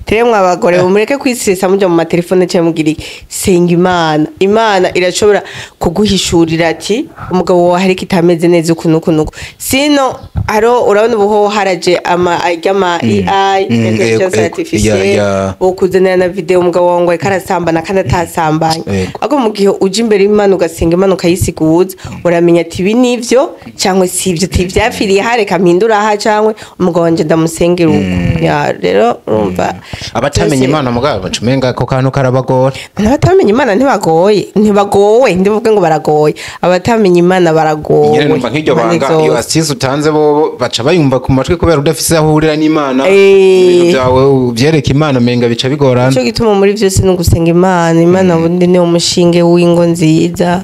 Tere mwa bagore, mureke kwisesa muja mu matelefone cyangwa mugira iki. Senga Imana, Imana irashobora kuguhishurira ati umugabo wawe hari kitameze neza uku nuku nuku. Sino haro urabona ubu ho haraje ama ajyama AI, intelligence artificielle, ukuzanira na video umugabo wawe ngo ariko arasambana kandi atasambanye. Ahubwo mu gihe uje imbere y'Imana ugasenga Imana ukayisiguza, uramenya ati ibi nivyo cyangwa si ibyo, ati ivyapfiriye aha reka mpindure aha, cyangwa umugabo wanje ndamusengera uko. Ya, rero urumva abatamenya Imana mugabo baca umenga ako kantu karabagora. Abatamenya Imana ntibagoye, ntibagowe, ndivuge ngo baragoye. Abatamenya Imana baragowe. Nyene numva nk'iryo Impande banga iyo zose. asisi utanze, bobo baca bayumva ku matwi kubera udafise aho uhurira n'Imana. Ibintu byawe uvyereka Imana umenga bica bigorana. Nico gituma muri byose ni ugusenga Imana. Imana ubundi niwo mushinge w'ingo nziza.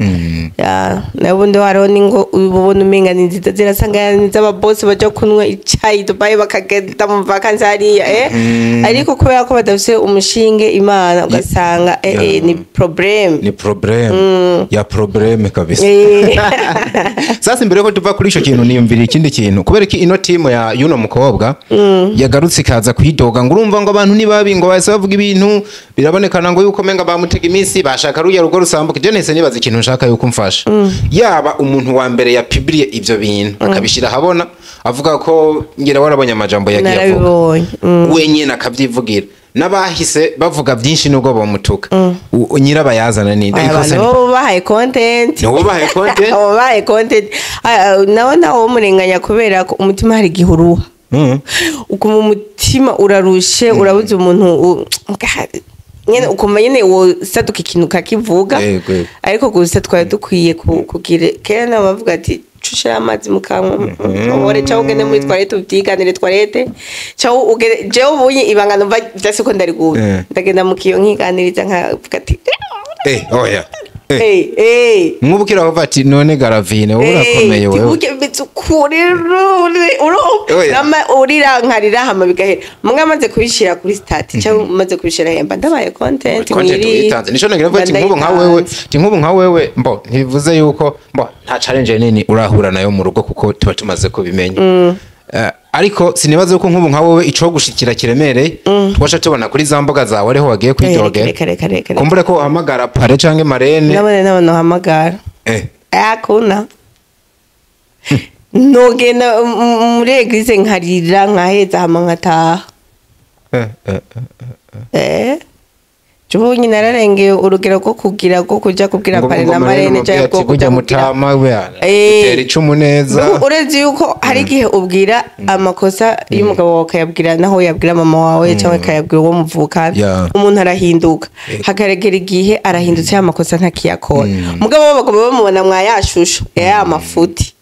Ya, nawe ubundi hariho n'ingo ubona umenga ni nziza, zirasanga ni iz'ababosi baja kunywa icayi Dubai, bakagenda mu vacances hariya, ariko kubera ko badafise umushinge Imana, ugasanga ni problème. Ni problème ya problème kabisa. Sasa imbere yuko tuva kuri ico kintu, niyumvira ikindi kintu: kubera ko ino timu ya yuno mukobwa yagarutse ikaza kwidoga ngo urumva ngo abantu ni babi, ngo bahise bavuga ibintu birabonekana ngo yuko menga bamutega iminsi, bashaka ruya rugo rusambuka. Je nahise nibaza ikintu nshaka yuko mfasha: yaba umuntu wa mbere yapibriye ivyo bintu akabishira ahabona, avuga ko ngira warabonye amajambo yagiye avuga, Narabibonye. Wenyine akavyivugira, n'abahise bavuga byinshi nubwo bamutuka, nyirabayazana ni Aya ikosa bantu bo bahaye content. Ni wowe bahaye content? Abo bahaye content. Ah, ah, nawe nawe womurenganya kubera ko umutima hari igihe uruha, ukuma umutima urarushe, urabuze umuntu nyene ukuma nyene wosaduka ikintu ukakivuga. Yego, yego. Ariko gusa twari dukwiye kugira kera nabo bavuga ati cushira amazi mu kanwa ubore, cyangwa ugende muri toilette ubyiganire toilette, cyangwa ugende. Jewe ubunye ibanga numva vyase ko ndariguye, ndagenda mu kiyo nkiganiriza nkavuga ati oya. Eh. Nk'ubu kira ati none Garavine, wowe urakomeye wewe. Burya mbetse ukuri. Oya. Urira nkarira hama bigahera. Mwe amaze kubishira kuri statut cyangwa umaze kubishira hemba ndabaye content. Content uyitanze. Nico nagira mvuga ati nk'ubu nka wewe, ati nk'ubu nka wewe mbo ntibivuze yuko mbo nta challenge nini urahura nayo mu rugo, kuko tuba tumaze kubimenya. Ariko sinibaza yuko nk'ubu nka wewe ico gushikira kiremereye twaca tubona kuri za mbuga zawe ariho wagiye kwidogera. Reka, reka, reka, reka. Kumbure ko uhamagara parrain canke marraine. Nabone n'abantu hamagara. Akuna nogenda muri église nkarira nkaheza hama nkataha. Jewe nyine nararengeye urugero rwo kugira rwo kuja kubwira Ngo parrain ngo na marraine marraine cyangwa ati rwo burya kuja kubwira mutama we utera icumu neza. Mbega uretse yuko hari igihe ubwira amakosa y'umugabo wawe, ukayabwira naho yabwira mama wawe cyangwa akayabwira uwo muvukana, umuntu arahinduka, hakaregera igihe arahindutse, ya makosa ntakiyakora. Mugabo bo baguma bamubona mwa ya shusho ya mafuti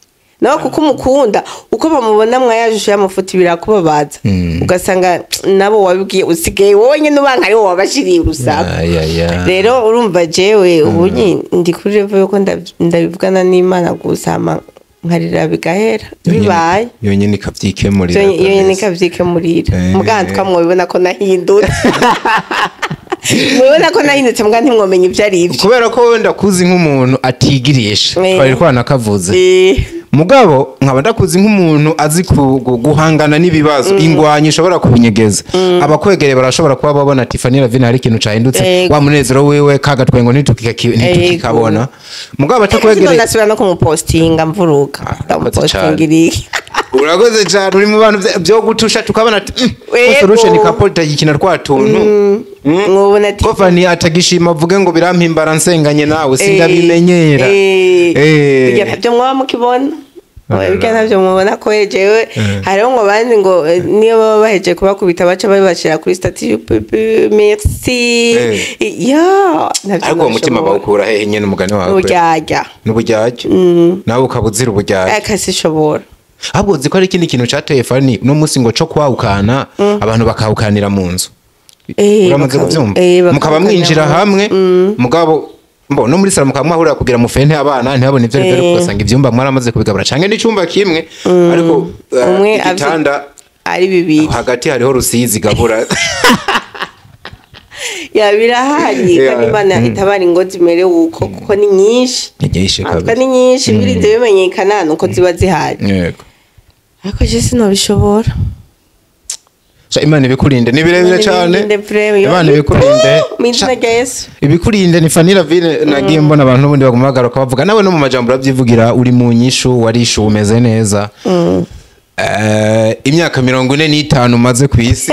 nawe, kuko umukunda uko bamubona mwa ya shusho y'amafuti birakubabaza, ugasanga nabo wabibwiye usigaye wowe nyine ubanka ari wowe wabashiriye urusaku. Ya. Rero urumva jewe ubu ndi kuri level yuko ndabivugana n'Imana gusa hama nkarira bigahera bibaye. Yonyine ikavyikemurira. Iyo nyine kabisa. ikavyikemurira. Muganga twamwobibona ko nahindutse, mubibona ko nahindutse, mbwa ntimwomenya ibyo ari byo. Kubera ko wenda kuzi nk'umuntu atigirisha, twari twanakavuze, mugabo nkaba ndakuzi nk'umuntu azi guhangana n'ibibazo, ingwanyi ishobora kubinyegeza. Abakwegereye barashobora kuba babona ati Fanny Lavine hari ikintu cahindutse, wa munezero wiwe kagatwengo ntitukikabona, mugabo abatakwegereye Ndasubira no kumupostinga mvuruka. Ah, Ndamupostinga iki? Urakoze cyane, uri mu bantu byo gutusha tukabona ati ko solution couple itagikina twa tuntu. Mwobona ati Ko Fanny atagishima avuge ngo birampimbara nsenganye nawe, sindabimenyera. Bijya ntabyo mwaba mukibona. Oya, ntabyo mubona ko jewe hariho ngo abandi ngo niyo baba bahejeje kubakubita baca babashyira kuri statut merci. Ya, ntabyo. Ariko uwo mutima nabishobora. bawukura hehe nyene, umugani wawe? Uburyarya. N'uburyarya, nawe ukaba uzira uburyarya. Akasishobora. Ahubwo uzi ko ari ikindi kintu cateye fani uno munsi ngo co kwawukana, abantu bakawukanira mu nzu? Uramaze kuvyumva? Mukaba mwinjira hamwe, mugabo mbo no muri sala mukaba mwahurira kugira mufente abana ntibabone ivyo arivyo, ariko ugasanga ivyumba mwaramaze kubigabura, canke n'icumba kimwe, ariko Umwe igitanda ari bibiri. Hagati hariho rusizi gabura. Ya, birahari. Kandi Imana itabara ingo zimerewe uko, kuko ni nyinshi. Ni nyinshi. Natwe Kabisa. ni nyinshi, birinze bimenyekana nuko ziba zihari. Ariko je sinabishobora. Sha, Imana ibikurinde, ni birebire cyane. Ibirinde vraiment. Imana ibikurinde. Mu izina rya Yesu. Ibikurinde ni Fanny Lavine. Nagiye mbona abantu n'ubundi baguma bagaruka bavuga nawe, no mu majambo urabyivugira, uri mu nyishu, warishu, umeze neza. Imyaka 45 umaze ku isi.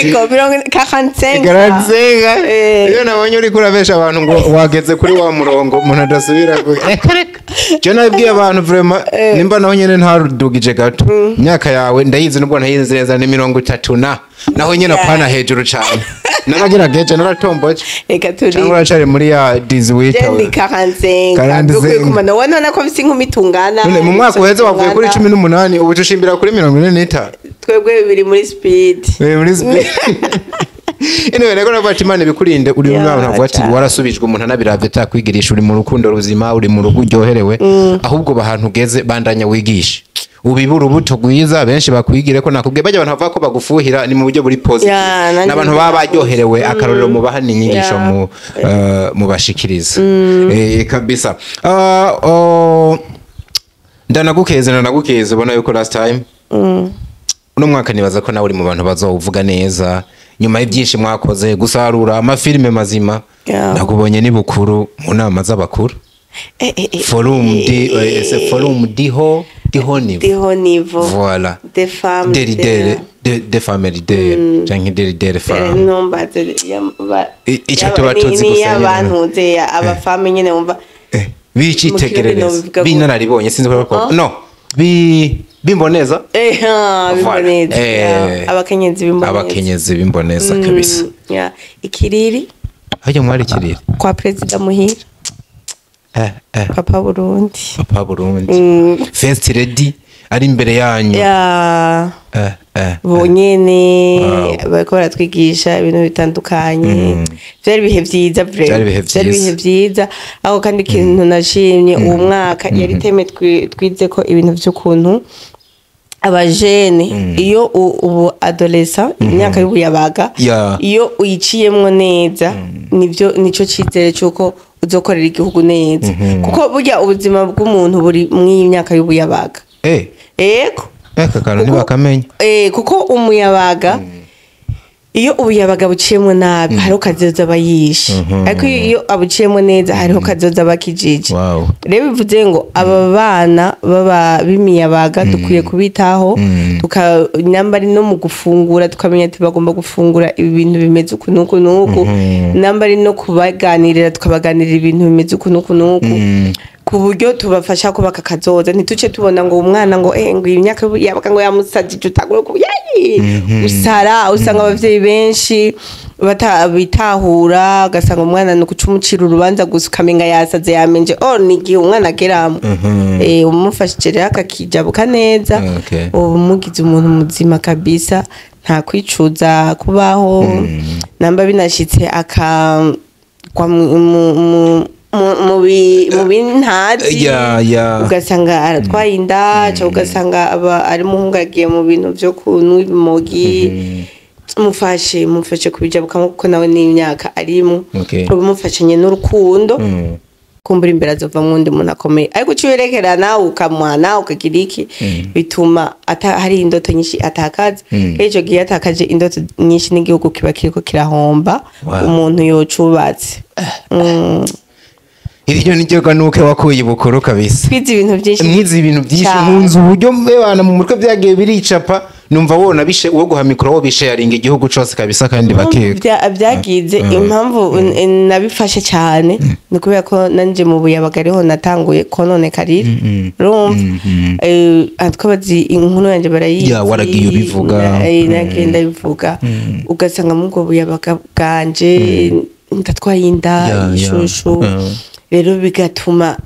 Ego, 45. Garanzenga. Iyo nabonye uriko urabesha abantu ngo wageze kuri wa murongo umuntu adasubira reka reka, je nabibwiye abantu vraiment, nimba naho nyene ntarudugije gato, imyaka yawe ndayizi, nubwo ntayizi neza, ni 30 na naho nyene apana hejuru cane, naragerageje, naratomboje. Reka turi. Cyangwa uracari muri ya 18? Je ndi 45. 45. Dukwiye kumana wowe none ko bisi inkumi tungana. None mu mwaka uheze wavuye kuri 18, ubu ushimbira kuri 45. Twebwe biri muri speed. Muri speed. Anyway, rero navuga ati Imana ibikurinde, uri mu mwana avuga ati warasubijwe, umuntu anabiravye atakwigirisha, uri mu rukundo ruzima, uri mu rugo uryoherewe. Ahubwo bahantu ugeze, bandanya wigishe, ubibe urubuto rwiza, benshi bakwigire ko. Nakubwiye bajya abantu bavuga ko bagufuhira ni mu buryo buri positive, Ya, nanjye n'abantu baba baryoherewe akarorero mubaha n'inyigisho mubashikiriza. Kabisa. Ah, oh, ndanagukeze, ndanagukeze. Ubona yuko last time, uno mwaka nibaza ko nawe uri mu bantu bazowuvuga neza nyuma y'ibyinshi mwakoze, gusarura amafilime mazima. Nakubonye ni bukuru mu nama z'abakuru, forum di forum diho diho niveau. Diho niveau. Voilà. Des femmes. Des leaders, de femmes leaders canke des leaders femmes. Numbaze Ico tuba tuzi gusa nyene. Y'abantu ze abafame nyene wumva. B'icitegererezo. Mu kirundi nobivuga gute? B'inararibonye, sinzi ko no bi bimboneza. Ah, Voilà. bimboneza. Abakenyezi bimboneza. Abakenyezi bimboneza kabisa. Ya, ikiriri. Harya mwari kiriri? Kwa perezida muhira. Papa Burundi. Papa Burundi, first lady ari imbere yanyu? Ya. Bonyene. Bariko baratwigisha ibintu bitandukanye. Vyari ibihe vyiza vraiment. Vyari ibihe Vyari vyiza. ibihe vyiza. Aho kandi ikintu nashimye uwo mwaka yari thème twize ko ibintu vy'ukuntu abajene iyo ubu adolescent, imyaka y'ubuyabaga, iyo uyiciyemwo neza, nivyo nico cizere c'uko uzokorera igihugu neza, kuko burya ubuzima bw'umuntu buri mw'iyi myaka y'ubuyabaga. Ego. Aka kantu ntibakamenya. Kuko umuyabaga, iyo ubuyabaga buciyemo nabi, hariho kazoza aba yishe, ariko iyo abuciyemo neza, hariho kazoza aba akijije. Rero bivuze ngo aba bana baba b'imiyabaga dukwiye kubitaho, tuka namba ari no mu gufungura, tukamenya ati bagomba gufungura ibi bintu bimeze uku n'uku n'uku, namba ari no kubaganirira, tukabaganirira ibintu bimeze uku n'uku n'uku, ku buryo tubafasha kubaka akazoza. Ntituce tubona ngo umwana ngo ngo iyi myaka yabaga ngo yamusajije, utangure ku yayi usara. Usanga abavyeyi benshi bitahura, ugasanga umwana ni ukuca umucira urubanza gusa, ukamenga yasaze, yamenje. Oh, ni igihe umwana ageramo, umufashije rero akakijabuka neza, uba umugize umuntu muzima kabisa, nta kwicuza kubaho. Namba binashitse akagwa mu bintazi, Ya. ugasanga aratwaye inda, cyangwa ugasanga aba ari muhungu agiye mu bintu vyo kunywa ibimogi, mufashe, mufashe kubijabukamo, kuko nawe n'imyaka arimo. Uba umufashanye n'urukundo, kumbura imbere azovamwo undi muntu akomeye. Ariko uca uyerekerana, ukamuhana, ukagira iki, bituma hari indoto nyinshi atakaza. Rero ico gihe atakaje indoto nyinshi, n'igihugu kiba kiriko kirahomba. Umuntu yocubatse. Iryo ni ryo ganuke wakuye ibukuru kabisa. Twize ibintu byinshi. Mwize ibintu byinshi nkunze uburyo mbebana mu mutwe byagiye biricapa, numva wona bishe uwo guha mikoro wo bisharinga igihugu cose kabisa kandi bakeka. Byagize impamvu nabifashe cyane ni kubera ko nanje mu buyabaga ariho natanguye kononekarira. Urumva twabazi inkuru yanjye barayizi. Ya, waragiye ubivuga. Nagenda bivuga ugasanga mu bwo buyabaga bwanje ndatwaye inda ishushu. Rero bigatuma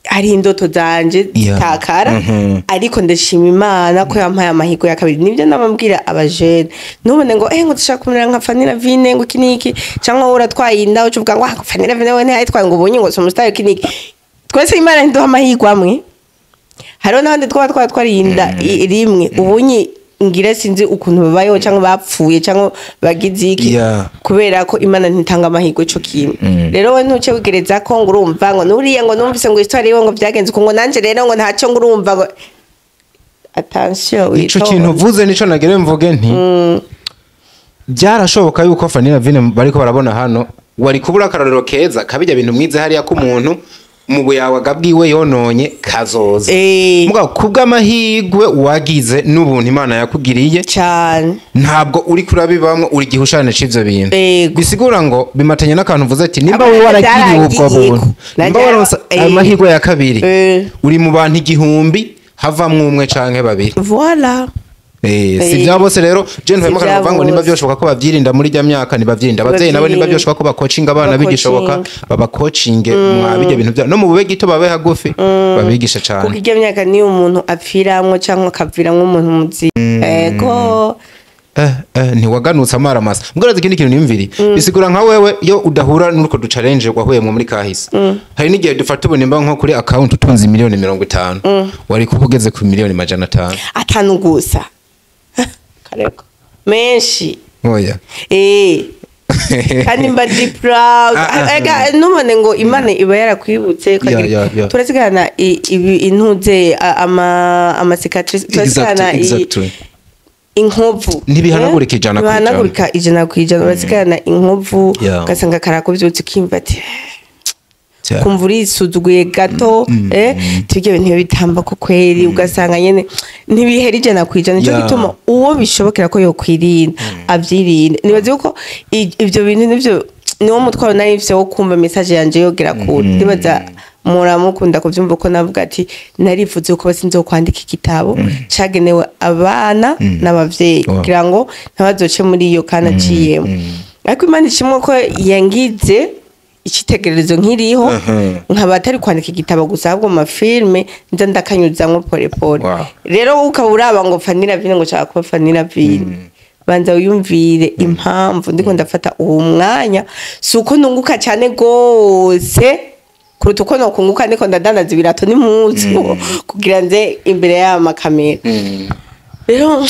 ari indoto zanje zitakara. Ariko ndashima Imana ko yampaye amahirwe ya kabiri. Nibyo nabambwira abajene, ntubone ngo ngo dushaka kumera nka Fanny Lavine ngo iki niki, cyangwa wowe uratwaye inda uca uvuga ngo Fanny Lavine we ntiyayitwaye ngo ubonye ngo si umusitari iki niki. Twese Imana ntiduha amahirwe amwe. Hariho n'abandi twaba twariye inda rimwe, ubonye ngira sinzi ukuntu babayeho cyangwa bapfuye cyangwa bagize iki, kubera ko Imana ntitanga amahirwe ico kimwe. Rero we ntuce wigereza ko ngo urumva ngo nuriya ngo numvise ngo histoire yiwe ngo byagenze uko, ngo nanje rero ngo ntacyo ngo urumva ngo attention. Ico kintu uvuze nico nagere mvuge nti byarashoboka yuko Fanny Lavine bariko barabona hano wari kubura akarorero keza kabijya bintu mwize hariya ko umuntu mu buyabaga bwiwe yononye kazoza. Mugabo kubw'amahirwe wagize n'ubuntu Imana yakugiriye cyane, ntabwo uri kurabibamwe uri gihushane c'ivyo bintu. Bisigura ngo bimatanye n'akantu uvuze ati nimba wowe waragiriwe ubwo buntu, nimba waronse amahirwe ya kabiri, uri mu bantu 1000 havamwo umwe canke babiri. Voilà. Si bya bose rero je ntwemo kana ngo nimba byoshoboka ko bavyirinda muri rya myaka nibavyirinda. Abavyeyi nabo nimba byoshoboka ko bakocinga abana bigishoboka babakocinge mwabijya bintu bya no mu bube gito babe hagufi babigisha cyane. Kuko irya myaka niyo umuntu apfiramwo cyangwa akaviramwo umuntu muzi. Ego ntiwaganutse amara masa. Mbwira ikindi kintu nimviri bisigura nka wewe yo udahura n'uko du challenge wahuyemwo muri kahise. Hari n'igihe dufata ubunimba nko kuri account utunze miliyoni 50 wari kugeze ku miliyoni 500. Atanu gusa. Kareko menshi. Oya. Kandi mba ndi proud. Ega numone ngo Imana iba yarakwibutse turasigana intuze ama cicatrice, turasigana inkovu. Ntibihanagurika ijana ku ijana. Ntibihanagurika 100%. Urasigana inkovu ugasanga karakuvyutse ukimva ati kumva urisuzuguye gato, tibyo bintu bitamba ko kweri ugasanga nyene ntibihera 100%. Nico gituma uwo bishobokera ko yokwirinda avyirinde. Nibaze yuko ivyo bintu nivyo niwo mutwaro nari mfise wo kumva message yanje yogera kure. Ndibaza muramukunda kuvyumva ko navuga ati narivuze ko basinze kwandika igitabo cagenewe abana n'abavyeyi kugira ngo ntabazoce muri iyo kana ciyemo. Ariko Imana ishimwe ko yangize icitegererezo nkiriho, nkaba atari kwandika igitabo gusa ahubwo mu mafilme nza ndakanyuzamwo pole pole. Rero ukaba uraba ngo Fanny Lavine ngo nshaka kuba Fanny Lavine, banza wiyumvire impamvu ndiko ndafata uwo mwanya. Si uko nunguka cyane gose kuruta uko nokunguka ndiko ndadandaza ibirato n'impuzu kugira nze imbere y'amakamera. Rero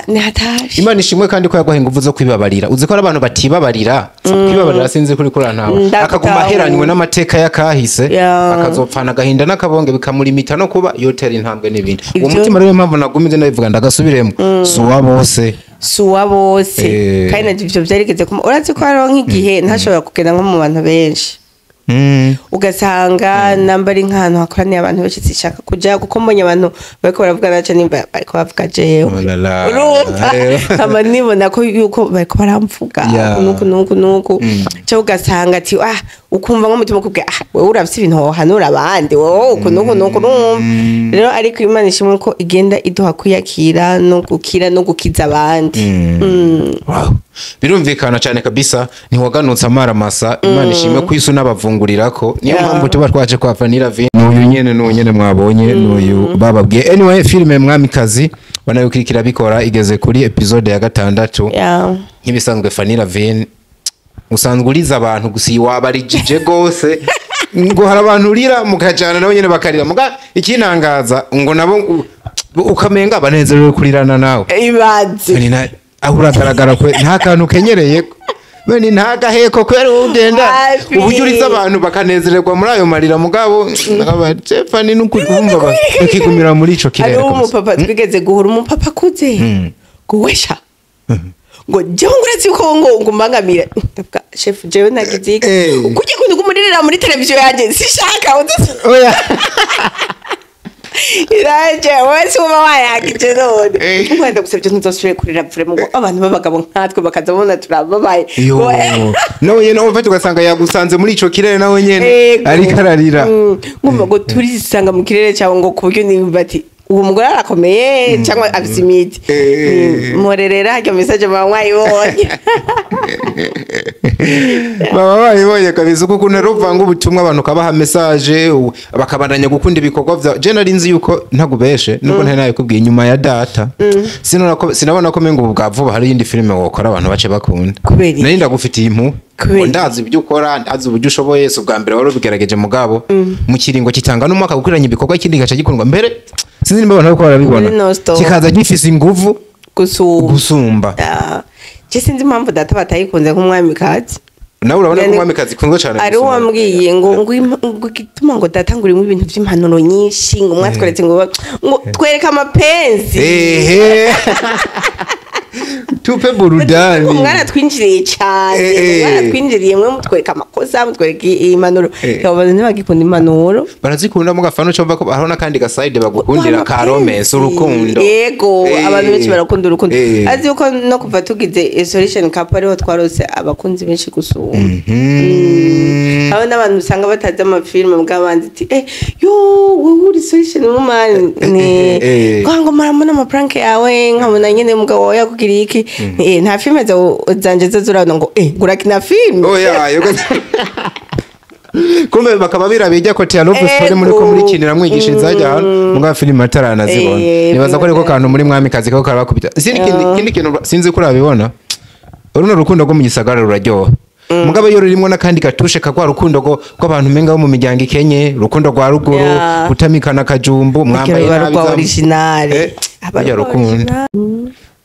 ni hatari. Imana ishimwe kandi ko yaguha ingufu zo kwibabarira. Uzi ko ari abantu batibabarira. Kwibabarira sinzi kuri kuri ntawe. Akaguma aheranywe n'amateka yakahise, akazopfana agahinda n'akabonge bikamurimita no kuba yotera intambwe n'ibindi. Uwo mutima rero impamvu nagumize ndabivuga ndagasubiremo. Si uwa bose. Si uwa bose. Kandi navyo ivyo vyarigeze kuma. Urazi ko hariho nk'igihe ntashobora kugenda nko mu bantu benshi. Ugasanga namba ari nk'ahantu hakoraniye abantu benshi sishaka kuja kuko mbonye abantu bariko baravuga naco nimba bariko bavuga jewe. Urumva nkaba nibona ko yuko bariko baramvuga nuku nuku nuku, cyo ugasanga ati ukumva nk'umutima ukubwira wewe urafise ibintu wohanura abandi wowe uku nuku nuku. Urumva rero ariko Imana ishimwe ko igenda iduha kwiyakira no gukira no gukiza abandi. Birumvikana cyane kabisa ntiwaganutse amara masa. Imana ishimwe kwisu n'abavungurirako. Niyo mpamvu tuba twaje kwa Fanny Lavine. N'uyu nyene n'uyu mwabonye n'uyu bababwiye. Anyway, filme Mwamikazi banayukurikira bikora igeze kuri episode ya 6. Nk'ibisanzwe Fanny Lavine usanzwe uriza abantu gusa iwabarijije gose ngo hari abantu urira mukajana nabo nyene bakarira. Muga ikintangaza ngo nabo ukamenga banezerewe kurirana nawe. Ibaze. Aho uragaragara kwe nta kantu kenyereye bene nta gaheko kwera ugenda uburyo uriza abantu bakanezererwa muri ayo marira. Mugabo Fanny nukumva bakigumira muri ico kirere. Ari umupapa twigeze guhura, umupapa akuze guwesha Ngo jewe nguretse yuko ngo mbangamira. Ndavuga chef, jewe nagize iki? Kujya kuntu kumuririra muri televiziyo yanjye sishaka. Oya. Iraje wese uba wayakije none. Ngwenda gusabye ntuzosubire kurira vraiment, ngo abantu b'abagabo nkatwe bakaza babona turababaye. Yo, nawe nyene umva ugasanga yagusanze muri ico kirere nawe nyene ariko ararira. Ngumva ngo turisanga mu kirere cyawe, ngo ku buryo nimba ati uwo mugore arakomeye cyangwa afise imiti. Murerera harya message muba mwayibonye. Baba bayibonye kabisa, uko ukuntu rero uvanga ubutumwa, abantu ukabaha message, bakabandanya gukunda ibikorwa vya je. Nari nzi yuko ntagubeshe nubwo ntari nabikubwiye inyuma ya data, sinabona ko mengo ubu bwa vuba hari iyindi filime wokora abantu bace bakunda. Kubera iki? Nari ndagufitiye impuhwe. Kubera iki? Ndazi ibyo ukora, ndazi uburyo ushoboye. Si ubwa mbere wari ubigerageje, mugabo mu kiringo kitanga n'umwaka gukwiranya ibikorwa, ikindi gaca gikundwa mbere. Sinzi nimba abantu bariko barabibona. Muri no stop. Kikaza gifise inguvu gusumba. Gusumba. Ah, je sinzi impamvu data batayikunze nk'umwamikazi. Nawe urabona ko Yani, umwamikazi ikundwa cyane ari gusumba. Wambwiye ngo igituma ngo data ngo urimo ibintu by'impanuro nyinshi, ngo mwatweretse ngo twereke amapenzi. Ehe, tupe burudani. Umwana twinjiriye cyane. Umwana twinjiriye, mwe mutwereka amakosa, mutwereka impanuro. Abantu ntibagikunda impanuro. Barazikunda mu gafano cyo ko hariho n'akandi gaside bagukundira ka romance, urukundo. Yego. Abantu benshi barakunda urukundo. Azi yuko no kuva tugize solution couple ariho twarose abakunzi benshi gusumba. Aho n'abantu usanga batazi amafilime bw'abanzi ati yo, wowe uri solution woman ni ngo marambona amaprank yawe, nkabona nyine umugabo wawe yakugiriye iki. Nta filime zanje zo zurabona ngo ngurakina filime. Oya, yego. Kumbe bakaba birabijya ko tia love story muri ko muri kinira mwigisha izajya hano muga filime ataranazibona. Nibaza ko ariko kantu muri mwamikazi ko karabakubita. Sindi kindi kintu, sinzi ko urabibona, uruno rukundo rwo mu gisagara ruraryoha, mugabo iyo rurimwo n'akandi gatushe kagwa rukundo rw'abantu menga bo mu miryango ikenye, rukundo rwa ruguru, gutamikana akajumbu mwambaye ruba nabi rwa original. Aba rujya rwa rukundo. original.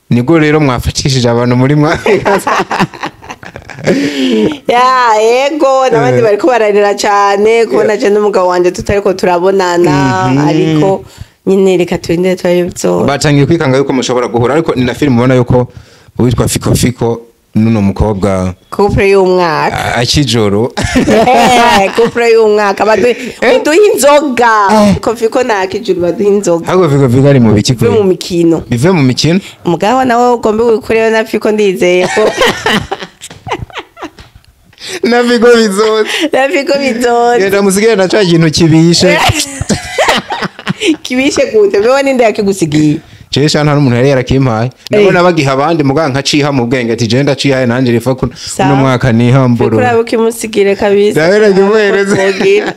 Nibwo rero mwafatishije abantu muri mwamikazi. Ya, yego, n'abandi bariko bararira cyane kubona je n'umugabo wanje tutariko turabonana, ariko nyine reka turindire turabibzora. Batangiye kwikanga yuko mushobora guhura, ariko ni na filime ubona yuko uwitwa Fiko Fiko n'uno mukobwa Couple y'umwaka. Akijoro. Couple y'umwaka, baduha inzoga. Kofi ko nakijuru baduha inzoga. Ahubwo Fiko Fiko ari mu biki? Bive mu mikino. Bive mu mikino. Umugabo nawe ugombe wikureyo na Fiko, ndizeye ko na Fiko bizoza. Na Fiko bizoza. Genda musigire na ca kintu kibishe. Kibishe gute? Bewe ninde yakigusigiye? Jewe sha nta n'umuntu yari yarakimpaye, ndabona bagiha abandi muganga nkaciha mu bwenge ati je ndacihaye nanje rifa kuno Sawa. uno mwaka Fiko nihamburu. urabe ukimusigire kabisa. Ndabera nkimuhereze. Twogira.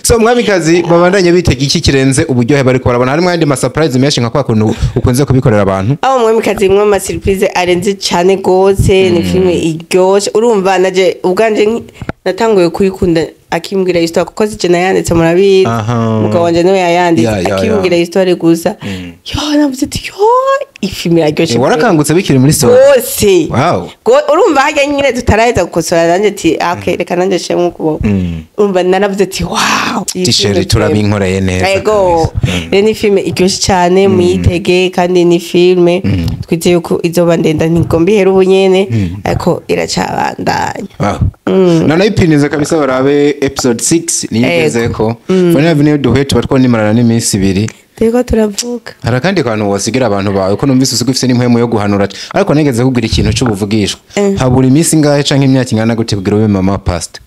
So mwamikazi, babandanye bitega iki kirenze uburyohe bariko barabona? Harimo ayandi ma surprise menshi nka kwa kuntu ukunze kubikorera abantu? Aho mwamikazi imwe ama surprise arenze cyane gose. Ni filime iryoshe. Urumva naje ubwanje natanguye kuyikunda akimbwira histoire, kuko sije nayanditse, murabizi. Umugabo wanje niwe yayanditse. Akimbwira histoire gusa, yo, navuze ati yo, ifilime iraryoshe. Warakangutse bikiri muri story. Rwose. Urumva harya nyine tutaraheza gukosora, nanjye ati "Ah, okay, reka nanjye nshiremo ukuboko." Urumva naravuze ati wow, iyi Tisheri filime turabinkoreye neza. Ego. Kabisa. Rero ni filime iryoshye cyane, muyitege, kandi ni filime twizeye yuko izoba ndenda. Ntigomba ihera ubu nyene, ariko iracabandanya. Wow. Nanayipinize kabisa, barabe episode 6 niyo igezeko. Fone niyo duhuye tuba twonimarana n'iminsi 2. Turiko turavuga. Hari akandi kantu wasigira abantu bawe, ko numvise usiga ufise n'impwemu yo guhanura, ariko nigeze kubwira ikintu c'ubuvugishwa? Habura iminsi ingahe canke imyaka ingana gute kugira ube mama pastor?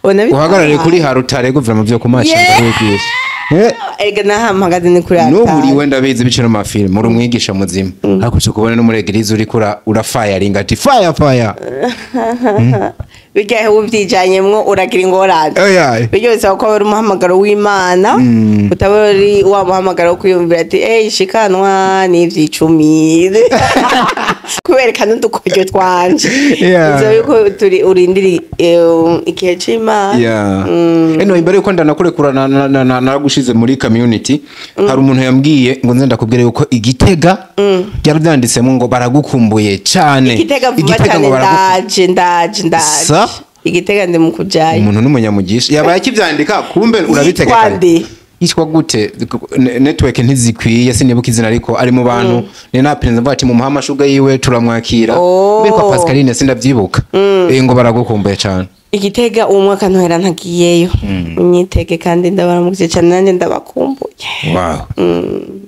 Uhagarare kuri harutare guvira mu vyo kumashinga wigisha. Ega nahampagaze ni kuri N'ubu altare. uriwe, ndabizi bice no mafilime uri umwigisha muzima, ariko tukubone no muri eglise uriko urafayaringa ati fire fire. Birya uvyijanyemwo uragira ingorane. Oya. Birya bisaba ko uri umuhamagaro w'Imana, utaba uri wa muhamagaro wo kwiyumvira ati shikanwa n'ivyicumi kubereka n'udukoryo twanje. Bisaba yuko turi urindiri igihe c'Imana. Yeah. Anyway, mbere yuko ndanakurekura naragushize muri community, hari umuntu yambwiye ngo nze ndakubwira yuko igitega byarabyanditsemo ngo baragukumbuye cyane. Igitega vuba cyane. Ngo Ndaje, ndaje, ndaje. Sa? Igitega ndi mu kujayo. Umuntu n'umunyamugisha yabaye akibyandika, kumbe Yitwa urabitegeka. nde? Yitwa gute? Network ntizikwiye, sinibuka izina, ariko ari mu bantu ni napenze mvuga ati mumuha amashuga yiwe turamwakira. Mbere kwa Pascaline sindavyibuka. Ngo baragukumbuye cyane. Igitega uwo mwaka ntohera ntagiyeyo. Unyitege kandi ndabaramukije cyane, nanjye ndabakumbuye. Wow.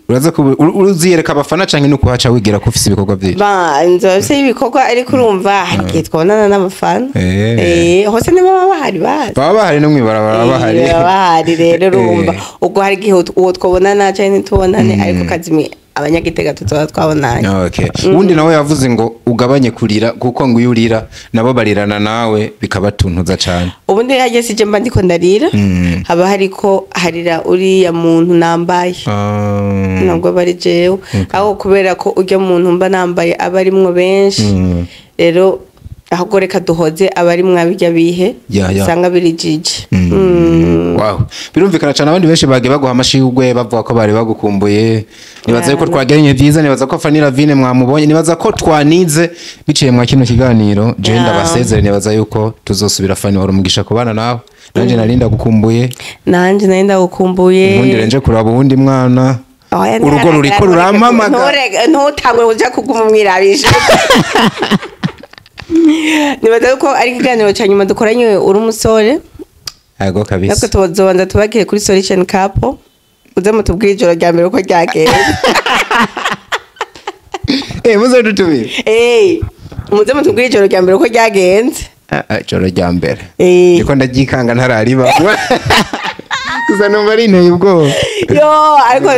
Uraza ko uziyereka abafana canke nuko haca wigira ko ufise ibikorwa byinshi? Ba nzoba mfise ibikorwa, ariko urumva hari igihe twabonana n'abafana. Hose nibo baba bahari bazi. Baba bahari no mwibarabara bahari. Baba bahari rero urumva ubwo hari igihe uwo twabonana canke ntitubonane, ariko kazimi abanyagitega tuzoba twabonanye. Okay. Uwundi nawe yavuze ngo ugabanye kurira, kuko ngo iyo urira nabo barirana nawe bikabatuntuza cyane. Ubundi harya sije mba ndiko ndarira, haba hariko harira uriya muntu nambaye, ntabwo aba ari jewe, aho kubera ko urya muntu mba nambaye aba arimwo benshi. Rero ahubwo reka duhoze abarimwo abirya bihe usanga birijije. Wow. Birumvikana cyane, abandi benshi bagiye baguha amashirwe bavuga ko bari bagukumbuye. Nibaza yuko twagiranye byiza, nibaza ko Fanny Lavine mwamubonye, nibaza ko twanize biciye mwa kino kiganiro. Je ndabasezere, nibaza yuko tuzosubira. Fanny, wari umugisha kubana nawe. Nanje nari ndagukumbuye. Nanje nari ndagukumbuye. Ubundi renje kuraba uwundi mwana. Oya, Urugo ruriko rurampamagara. Ntutangure kuja kuguma umwirabisha. Nibaza yuko ari ikiganiro ca nyuma dukoranye uri umusore. Yego kabisa. Natwe tuzobanza tubakire kuri Solution Couple, uze mutubwire ijoro rya mbere uko ryagenze. Muzodutumire. Muze mutubwire ijoro rya mbere uko ryagenze. Ijoro rya mbere. Niko ndaryikanga ntarariba. Gusa numva ari inteye ubwoba. Yo, ariko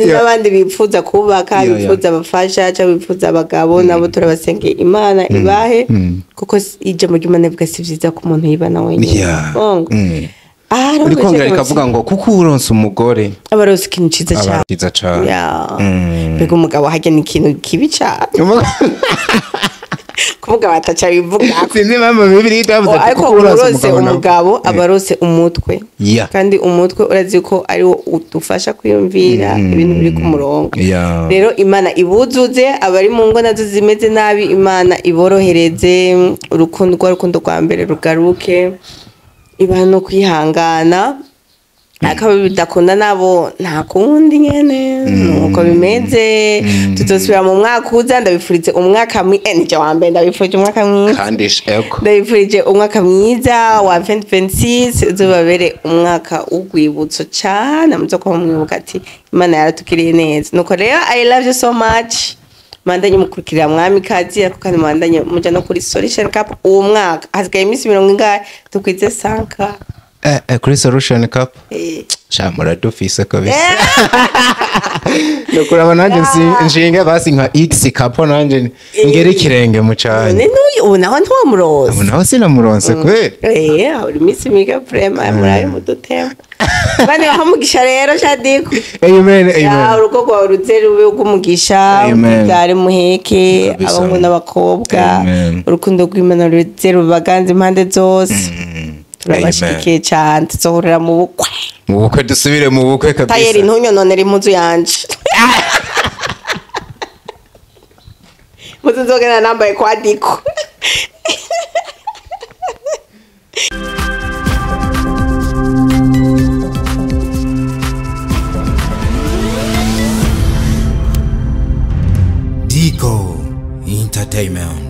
n'abandi bipfuza kubaka, bipfuza abafasha cyangwa bipfuza abagabo, nabo turabasengeye Imana ibahe, kuko ijambo ry'Imana rivuga si vyiza ko umuntu yibana wenyine. Bongo. Uri kongera rikavuga ngo kuko uronse umugore aba aronse ikintu ciza aba cane. ciza cane. Mbega umugabo harya ni ikintu kibi cane. Kuvuga bataca bivuga. Sinzi impamvu Bibiliya itavuze ati Ariko kuko uronse urose umugabo nawe. umugabo aba arose umutwe. Kandi umutwe urazi ko ari wo udufasha kwiyumvira ibintu biri ku murongo. Rero Imana ibuzuze abari mu ngo nazo zimeze nabi, Imana iborohereze urukundo rwa rukundo rwa mbere rugaruke, ibahe no kwihangana. Akaba bidakunda nabo nta kundi nyene nuko bimeze. Tuzosubira mu mwaka uza. Ndabifurize umwaka nije wa mbere, ndabifurije umwaka mwiza. Kandi ego. Ndabifurije umwaka mwiza wa 2026, uzobabere umwaka w'urwibutso cane, muzokuba mwibuka ati Imana yaratugiriye neza. Nuko rero I love you so much. Mandanye mukurikirira Mwamikazi, ariko kandi mandanye muja no kuri Solution Cup. Uwo mwaka hasigaye iminsi mirongo ingahe tukwize 5. Kuri Solution Cup. Sha muradufise kabisa. Nukuraba nanje nshinga basi nka X Cup, nanje ngere ikirenge mu cane. None n'uyu ubu naho ntiwamuronse? Ubu naho sinamuronse kweli. Habura iminsi mike vraiment, murabe mudutema. Bane bahamugisha rero Shadiko. Amen, amen. Urugo rwawe ruze rube urw'umugisha, Amen. ubyare muheke, Kabisa. abahungu n'abakobwa. Amen. Urukundo rw'Imana ruze rubaganze impande zose. Turabashigikiye cyane, tuzohurira mu bukwe. Mu bukwe, dusubire mu bukwe kabisa. Tayeri, ntunyononere impuzu yanje. Impuzu nzogenda nambaye kwa Diko. Dico Entertainment.